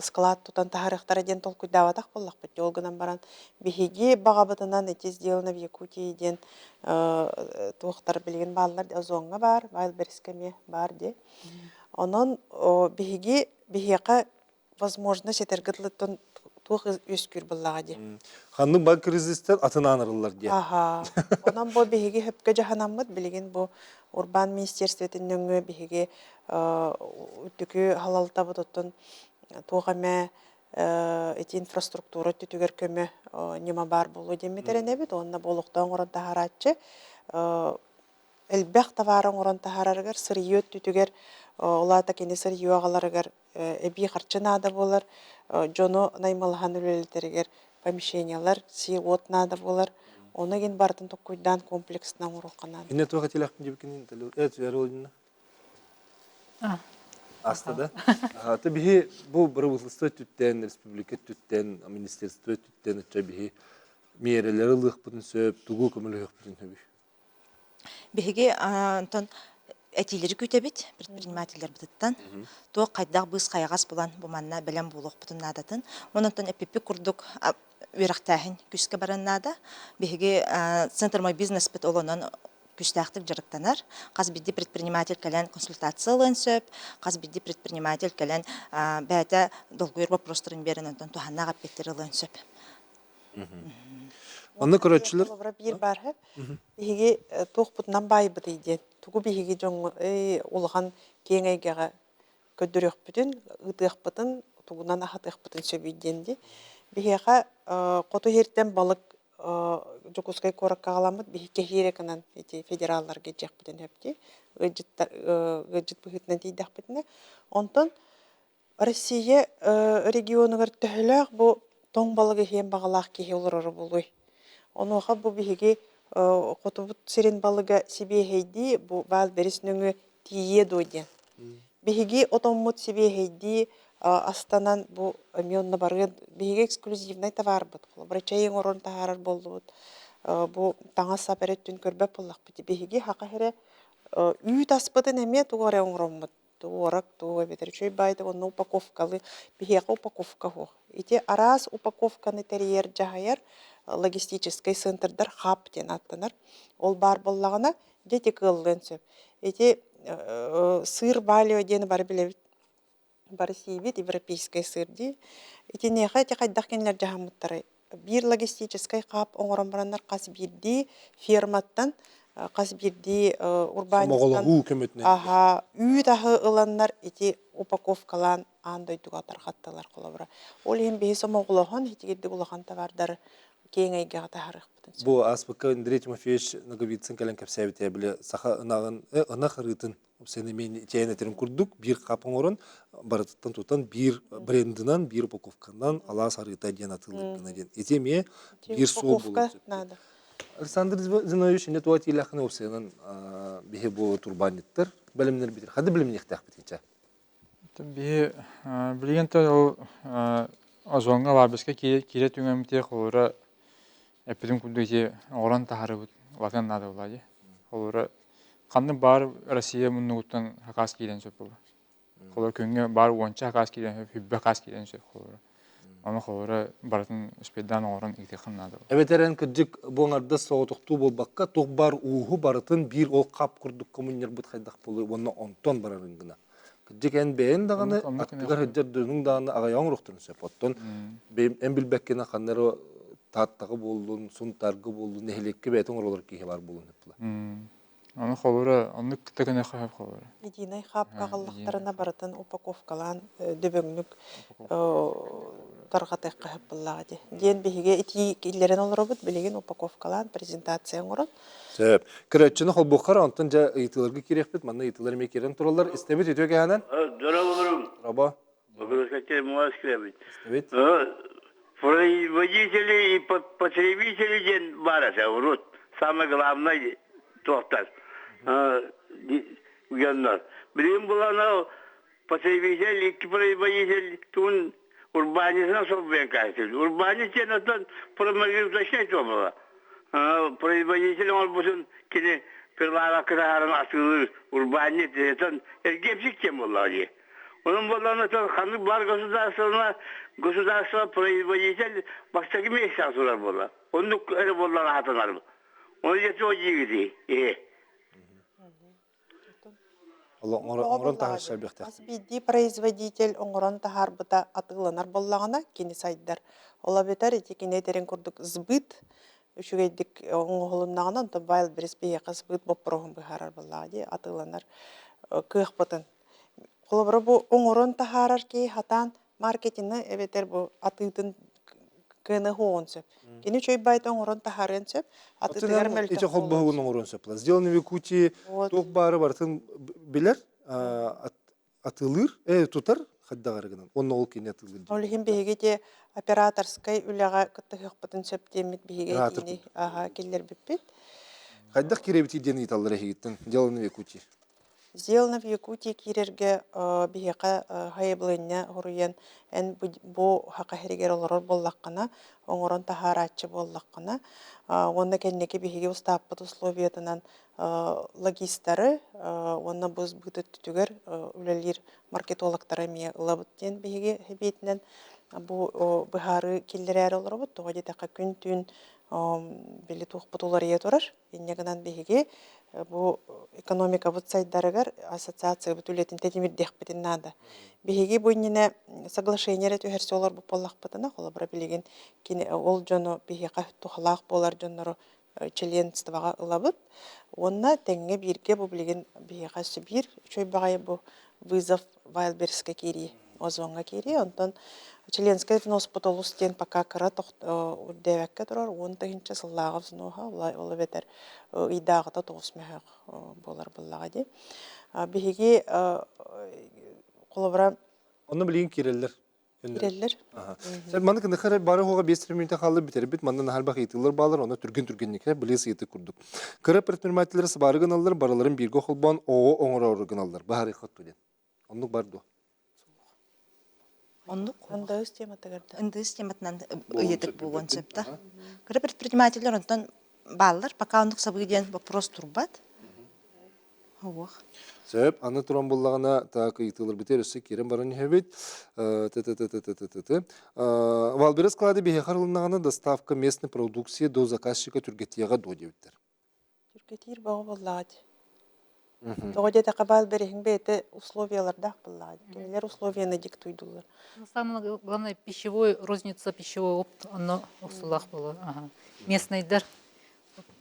склад тутан таһаарыахтара диэн толкуйдаабатах буоллахпыт. Ол гынан баран биһиги баҕабытынан ити сделано в Якутии диэн туохтар билигин бааллар Озоҥҥа баар, Вайлберискэ эмиэ баар дии. Онон биһиги биһиэхэ возможно сэтэргэ дылыттан туох үөскүүр буоллаҕа дии. Ханнык бар кризистэр атын аанырыллар диэн. Аха. Онон бу биһиги хөпкө дьаһанаммыт билигин бу урбаан министерствотын нөҥүө биһиги үрдүкү халалтабыт оттон туох эмэ ити инфраструктура өттүтүгэр көмө ньыма баар буолуо диэммит эрэнэбит уонна бу олохтоох оҥорон таһаарааччы элбэх табаары оҥорон таһаарарыгар сырье өттүтүгэр ол аата кини сырье аҕаларыгар эбии харчы наада буолар, дьону наймылаһан үлэлэтэригэр помещениелар, сир-уот наада буолар. Ону игин барытын толкуйдаан комплексно оҥоруохха наада. Инне туох этилэхпин диэбиккин э Аста да. Аты биһи бу бырабыыталыстыба өттүттэн, республика өттүттэн, министерство өттүттэн ычча биһи миэрэлэри ылыахпытын сөп, тугу көмөлөһүөхпүтүн сөбүй? Биһиги онтон этиилэри күүтэбит предпринимателлэрбититтэн. Туох хайдах быыс хайаҕас булан бу манна бэлэм буолуохпутун наадатын. Онон эппиппит курдук үөрэхтээһин күүскэ баран наада. Биһиги Центр мой бизнеспит ол онон күүстээхтик дьарыктанар. Хас биирдии предприниматель кэлэн консультация ылыан сөп, хас биирдии предприниматель кэлэн бэйэтэ долгуйар боппуруостарын биэрэн онтон туһаннаах эппиэттэри ылыан сөп. Онно көрөөччүлэр Холобура биир баар Биһиги туохпутунан баайбытый диэн, тугу биһиги дьоҥҥо улахан киэҥ эйгэҕэ көрдөрүөхпүтүн, ыытыахпытын, тугунан аһатыахпытын сөбүй диэн дии. Биһиэхэ хоту иһиртэн балык Дьокуускай куоракка аҕаламмыт биһи кэһиирэ гынан ити федералларга илдьиэхпитин сөп дии. Ыалдьыттар ыалдьыт быһыытынан тиийдэхпитинэ. Онтон Россия регионугар төһөлөөх бу тоҥ балыгы иһиэн баҕалаах киһи олороро буолуой? Онуоха бу биһиги хотубут сирин балыга сибиэһэйдии бу Валберис нөҥүө тиийиэ дуо диэн. Биһиги отоммут сибиэһэйдии астанан бу эмиэ онно барыан биһиги эксклюзивнай товарбыт. Холобура чэй оҥорон таһаарар буоллубут. Бу таҥас-сап эрэ өттүн көрбөт буоллахпыт. Биһиги хаха эрэ үүт аспытын эмиэ тугу эрэ оҥороммут туорак туох эбэтэр үчүгэй баайда уонна упаковкалы биһиэхэ упаковка суох. Ити араас упаковканы тэрийэр дьаһайар логистическай центрдар хаб диэн ааттанар. Ол баар буоллаҕына дьэ ити кыаллыан сөп. Ити сыр валио диэни бары билэбит. Бары сиибит европейскай сыр дии. Итиниэхэ ити хайдах кинилэр дьаһаммыттарай? Биир логистическай хаб оҥорон бараннар хас биирдии ферматтан хас биирдии урбаанньыттан Сомоҕолоһуу көмөтүнэн. аһа үүт аһы ыланнар ити упаковкалаан аан дойдуга тарҕаттылар холобура. Ол иһин биһи сомоҕолоһон итигирдик улахан товардары киэҥ эйгэҕэ таһаарыахпытын сөп. Бу ааспыкка Андрей Тимофеевич Ноговицын кэлэн кэпсээбитэ били саха ынаҕын ынах арыытын сэнимиэн чэйэн этэрин курдук биир хап оҥорон барытыттан тутан биир брендынан биир упаковканан алаас арыыта диэн атыылыыр гына диэн ити эмиэ биир суол буолуон сөп. Надо. Александр Зинович инне туа тиилэххин уопсайынан биһи бу турбаанньыттар бэлэмнэрбитин хады бэлэмниэхтээхпит ича Биһи билигин то ол озоҥҥа лаабыска киирэ түҥэммитигэр холобура эппитим курдук ити оҥорон таһаарыбыт улахан наада буолла дии. Холобура ханнык баар Россия муннугуттан хакаас киирэн сөп буолла. Холобура күҥҥэ баар уонча хакаас киирэн сөп, хүббэ хакаас киирэн сөп холобура. Ону холобура барытын успейдаан оҥорон ыытыаххын наада. Эбэтэр эн кырдьык бу аҥардас соҕотохтуу буолбакка, туох баар ууһу барытын биир ол хап курдук коммунньарбыт хайдах буолуой уонна онтон барарын гына. Кырдьык эн бэйэн даҕаны аттыгар сылдьар дьонуҥ даҕаны аҕыйаҕы оҥоруохтарын сөп. Оттон эн билбэккинэ ханна эрэ Тааттаҕа буоллун, Сунтаарга буоллун, нэһилиэккэ бэйэтэ оҥоролор киһи баар буолуон сөп була. Аны холобура оннук да гыныахха сөп холобура. Единый хапка аҕаллахтарына барытын упаковкалаан дөбөҥнүк тарҕатыахха сөп буоллаҕа дии. Диэн биһиги итии киллэрэн олоробут, билигин упаковкалаан презентация оҥорон. Сөп. Көрөөччүнү холбуоххара, онтон дьэ ыйытыыларга киириэхпит. Манна ыйытыылар эмиэ киирэн тураллар. Истэбит үтүө кэһэнэн. Здорово, Раба. Москве. Истэбит. Производители и потребители диэн баар этэ урут. Самое главное туохтар дьоннор. Билигин булана потребитель, икки производитель туун урбаанньытынан солбуйан кээстибит. Урбаанньыт диэн оттон промежуточнай туомала. Производитель оҥорбутун кини прилавокка таһааран атыылыыр урбаанньыт этон эргиэмсик диэн буоллаҕа дии. Онон буоллаҕына ханнык баар государствоны государство производитель бастакы миэстэҕэ турар буолла. Оннук эрэ буоллаҕа аһатанар. Оны дьэ диигити э. Оҥорон таһаарса элбэхтэх. Хас биирдии производитель оҥорон таһаарбыта атыыланар буоллаҕына кини сайдар. Ол эбэтэр ити кини этэрин курдук сбыт үчүгэйдик оҥоһулуннаҕына онтон Wildberries биһиэхэ сбыт боппуруоһун быһаарар буоллаҕа дии атыыланар кыахпытын. Холобура бу оҥорон таһаарар киһи хатаан маркетины эбэтэр бу атыытын кыана уһуоҕун сөп. Кини үчүгэй баайда оҥорон таһаарыан сөп, атыытыгар мөлтөх Ити холбоһугун оҥоруон сөп. Сделано в Якутии туох баары барытын билэр, атыылыыр, тутар хайдаҕар гынан. Онно ол кини атыылыыр. Ол иһин биһиги те операторскай үлэҕэ кыттыһыахпытын сөп диэммит биһиги этиини киллэрбиппит. Хайдах киирэбитий диэн ыйыталлар эһигиттэн Сделано в Якутии. Сделано в Якутии киирэргэ биһиэхэ сайабылыанньа суруйан эн бу саха сиригэр олорор буоллаххына, оҥорон таһаарааччы буоллаххына уонна кэнники биһиги устааппыт условиятынан логистары уонна бу сбыт өттүтүгэр үлэлиир маркетологтары эмиэ ылабыт диэн биһиги сэбиэтинэн бу быһаарыы киллэрээри олоробут. Тоҕо диэтэххэ күн-түүн били туохпут уларыйа турар. Инньэ гынан биһиги Бу экономикабыт сайдарыгар ассоциациябыт үлэтин тэтимирдиэхпитин наада. Биһиги бу иннинэ соглашение эрэ түһэрсэ олорбут буоллахпытына, холобура билигин кини ол дьону биһиэхэ туһалаах буолар дьоннору членствоҕа ылабыт. Уонна тэҥҥэ бииргэ бу билигин биһиэхэ өссө биир үчүгэй баҕайы бу вызов Вайлберскэ киирии, Озоҥҥа киирии. Онтон членскэй взноспут олус диэн пока кыра үрдээбэккэ турар 10 тыһыынча сыллааҕы взноһа, ол эбэтэр ыйдааҕыта 9 мөһөөх буолар буоллаҕа дии. Биһиги холобура Онно билигин киирэллэр. Киирэллэр. Сен маннык ыныхар бары хуга 5 мүнүүтэ хаалды бүтэрбит манна наһар ыйытыылар баалар онно түргэн түргэнникэ билиэс ыйытык курдук. Кыра предпринимателлэр сыбаары гыналлар барыларын бииргэ холбоон оҕо оҥороору гыналлар баһарый хотту диэн. Оннук бар дуо? Оннук. НДС тематыгар да. НДС тематынан ыйытык буолуон сөп да. Кыра предпринимателлэр онтон бааллар, пока оннук сабыы диэн вопрос турбат. Уох. Сөп, аны туран буллаҕына так ыйытыыларбытыгар өссө киирэн баран иһэбит. Т-т-т-т-т-т. Вайлдберриз склады биһиэхэ арылыннаҕына доставка местной продукции до заказчика түргэтиэҕэ дуо диэбиттэр. Түргэтиир бөҕө буоллаҕа дии. Тоҕо диэтэххэ Вайлдберриһиҥ бэйэтэ условиялардаах буоллаҕа дии. Кинилэр условияны диктуйдуллар. Ну, самое главное, пищевой, розница пищевой опт, онно охсулаах буолар. Ага. Местныйдар,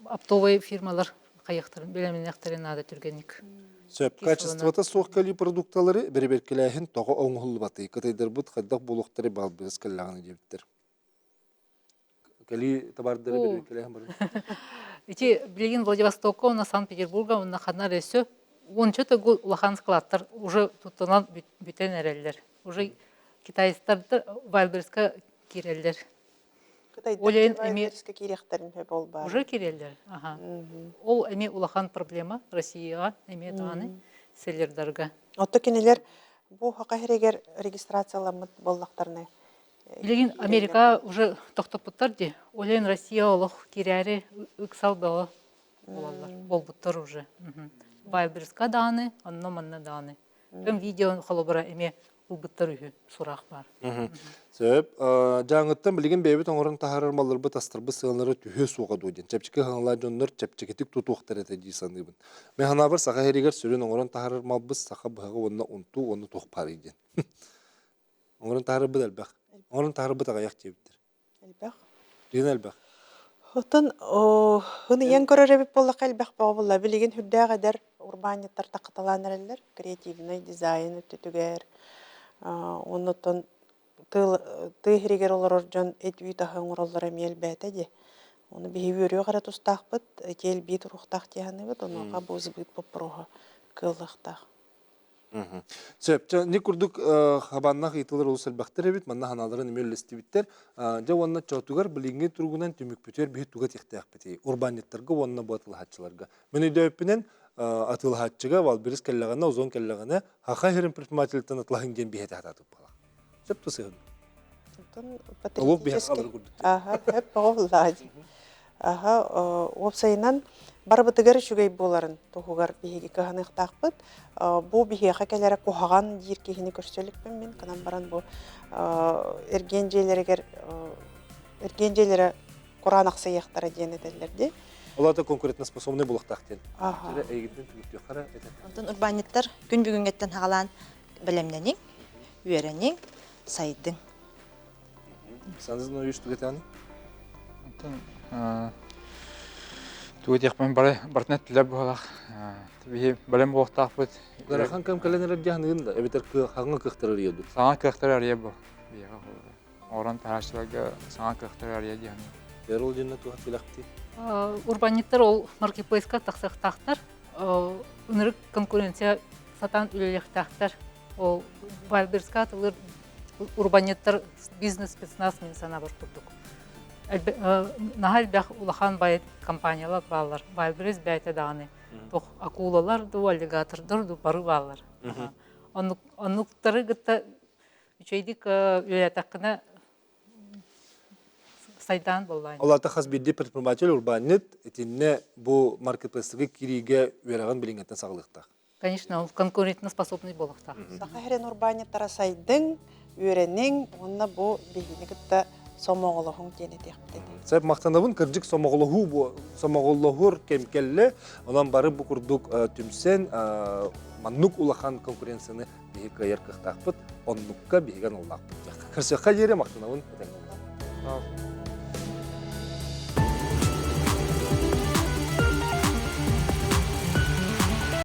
оптовый фирмалар хайыахтарын, бэлэмнэхтэрин наада түргэнник. Сөп. Качествота суох кэлии продукталары бэрэбиэркэлээһин тоҕо оҥоһуллубатый? Кытайдарбыт хайдах буолуохтары баалбырыс кэллэҕинэ диэбиттэр. Кэлии табаардары бэрэбиэркэлээһин барар. Ити билигин Владивостокка уонна Санкт-Петербурга уонна ханна эрэ өссө уонча төгүл улахан складтар уже туттунан бүтэн эрэллэр. Уже китайстар Вайлдберрискэ киирэллэр. Кытайдар Вайлдберрискэ киириэхтэрин сөп ол баар. Уже киирэллэр. Аха. Ол эмиэ улахан проблема Россияҕа эмиэ даҕаны селлердарга. Отто кинилэр бу Саха сиригэр регистрацияламмыт буоллахтарына Билигин Америка уже тохтоппуттар дии. Ол иһин Россия олох киирээри ыксал бөҕө буолаллар, буолбуттар уже. Вайлдберрискэ даҕаны, онно-манна даҕаны. Кым видео холобура эмиэ ылбыттар үһү сураах баар. Сөп. Дьааҥыттан билигин бэйэбит оҥорон таһаарар малларбыт астарбыт сыаналара түһүө суоҕа дуо диэн чэпчэки сыаналаах дьоннор чэпчэкитик тутуохтар этэ дии саныыбын. Мин санаабар Саха сиригэр сүрүн оҥорон таһаарар малбыт саха быһаҕа уонна унтуу уонна туох баарый диэн. Оҥорон таһаарарбыт элбэх. Оҥорон таһаарарбыт аҕыйах диэбиттэр. Элбэх. Диэн элбэх. Оттон ын көрөр эбит буоллахха элбэх бөҕө буолла. Билигин сүрдээх эдэр урбаанньыттар таххаталаан эрэллэр. Креативнай дизайн өттүтүгэр оннуттан тыа сиригэр олорор дьон эт-үүт аһы оҥороллоро эмиэ элбээтэ дии. Ону биһиги үөрүөх эрэ тустаахпыт, ити элбии туруохтаах дии саныыбыт. Онуоха бу сбыт боппуруоһа кыаллыахтаах. Сөп. Дьэ, ини курдук хабааннаах ыйытыылар олус элбэхтэр эбит. Манна санааларын эмиэ үллэстибиттэр. Дьэ уонна чоотугар билиҥҥи туругунан түмүкпүтүгэр биһи туга этиэхтээхпитий? Урбаанньыттарга уонна бу атыылаһааччыларга. Мин өйдөөбүппүнэн, атыылаһааччыга Валберис кэллэҕинэ, Озон кэллэҕинэ, Саха сирин предпринимателиттэн атылаһыҥ диэн биһиэтэ сатаатык буолар. Сөп да сыһын. Олох биһиэхэ курдук. Аха, сөп оҕоллаа. Аха, уопсайынан барыбытыгар үчүгэй буоларын туһугар биһиги кыһаныахтаахпыт. Бу биһиэхэ кэлэрэ куһаҕан диир киһини көрсө иликпин мин. Кынан баран бу эргиэн дьиэлэригэр эргиэн дьиэлэрэ кураанахсыйыахтара диэн этэллэр дии. Ол аата конкурентоспособный буолуохтаах диэн. Эйигиттэн түмүктүөххэ этэ. Онтон урбаанньыттар күн бүгүҥҥэттэн хаҕалаан бэлэмнэниҥ, үөрэниҥ, сайдыҥ. Александр Зинович тугэтааны? Онтон тугу диэхпин бары барытын эттилэр быһалаах. Биһи бэлэм буолуохтаахпыт. Ыарахан кэм кэлэн эрэр дьаһаныгын да эбэтэр хаҥа кыахтары арыйа дуу? Саҥа кыахтары арыйа бу. Биһиэхэ оҥорон таһааччыларга саҥа кыахтары арыйа диэн. Эрол дьинна туох тилэхти? Урбанньыттар ол маркетплейска тахсыахтаахтар. Ынырык конкуренция сатаан үлэлиэхтээхтэр. Ол Вайлдберрска атылыр урбанньыттар бизнес-спецназ мин санаабар курдук. Наһаа элбэх улахан бай компаниялар бааллар. Вайлдберрис бэйэтэ даҕаны туох акулалар дуу, аллигатордар дуу бары бааллар. Оннуктары кытта үчүгэйдик үөрэтэххинэ сайдаан буоллаан. Ол аата хас биирдии предприниматель урбаанньыт итиннэ бу маркетплейстыгы киириигэ үөрэҕин билиҥҥэттэн саҕалыахтаах. Конечно, ол конкурентоспособный буолуохтаах. Саха сирин урбаанньыттара сайдыҥ, үөрэниҥ уонна бу биһигини кытта. Сомоҕолоһуҥ диэн этиэхпит этэ. Сөп махтанабын кырдьык сомоҕолоһуу бу сомоҕолоһор кэм кэллэ. Онон бары бу курдук түмсэн маннык улахан конкуренцияны биһи кыайар кыахтаахпыт. Оннукка биһиги аналлаахпыт. Көрсүөххэ диэри махтанабын этэҥҥэ.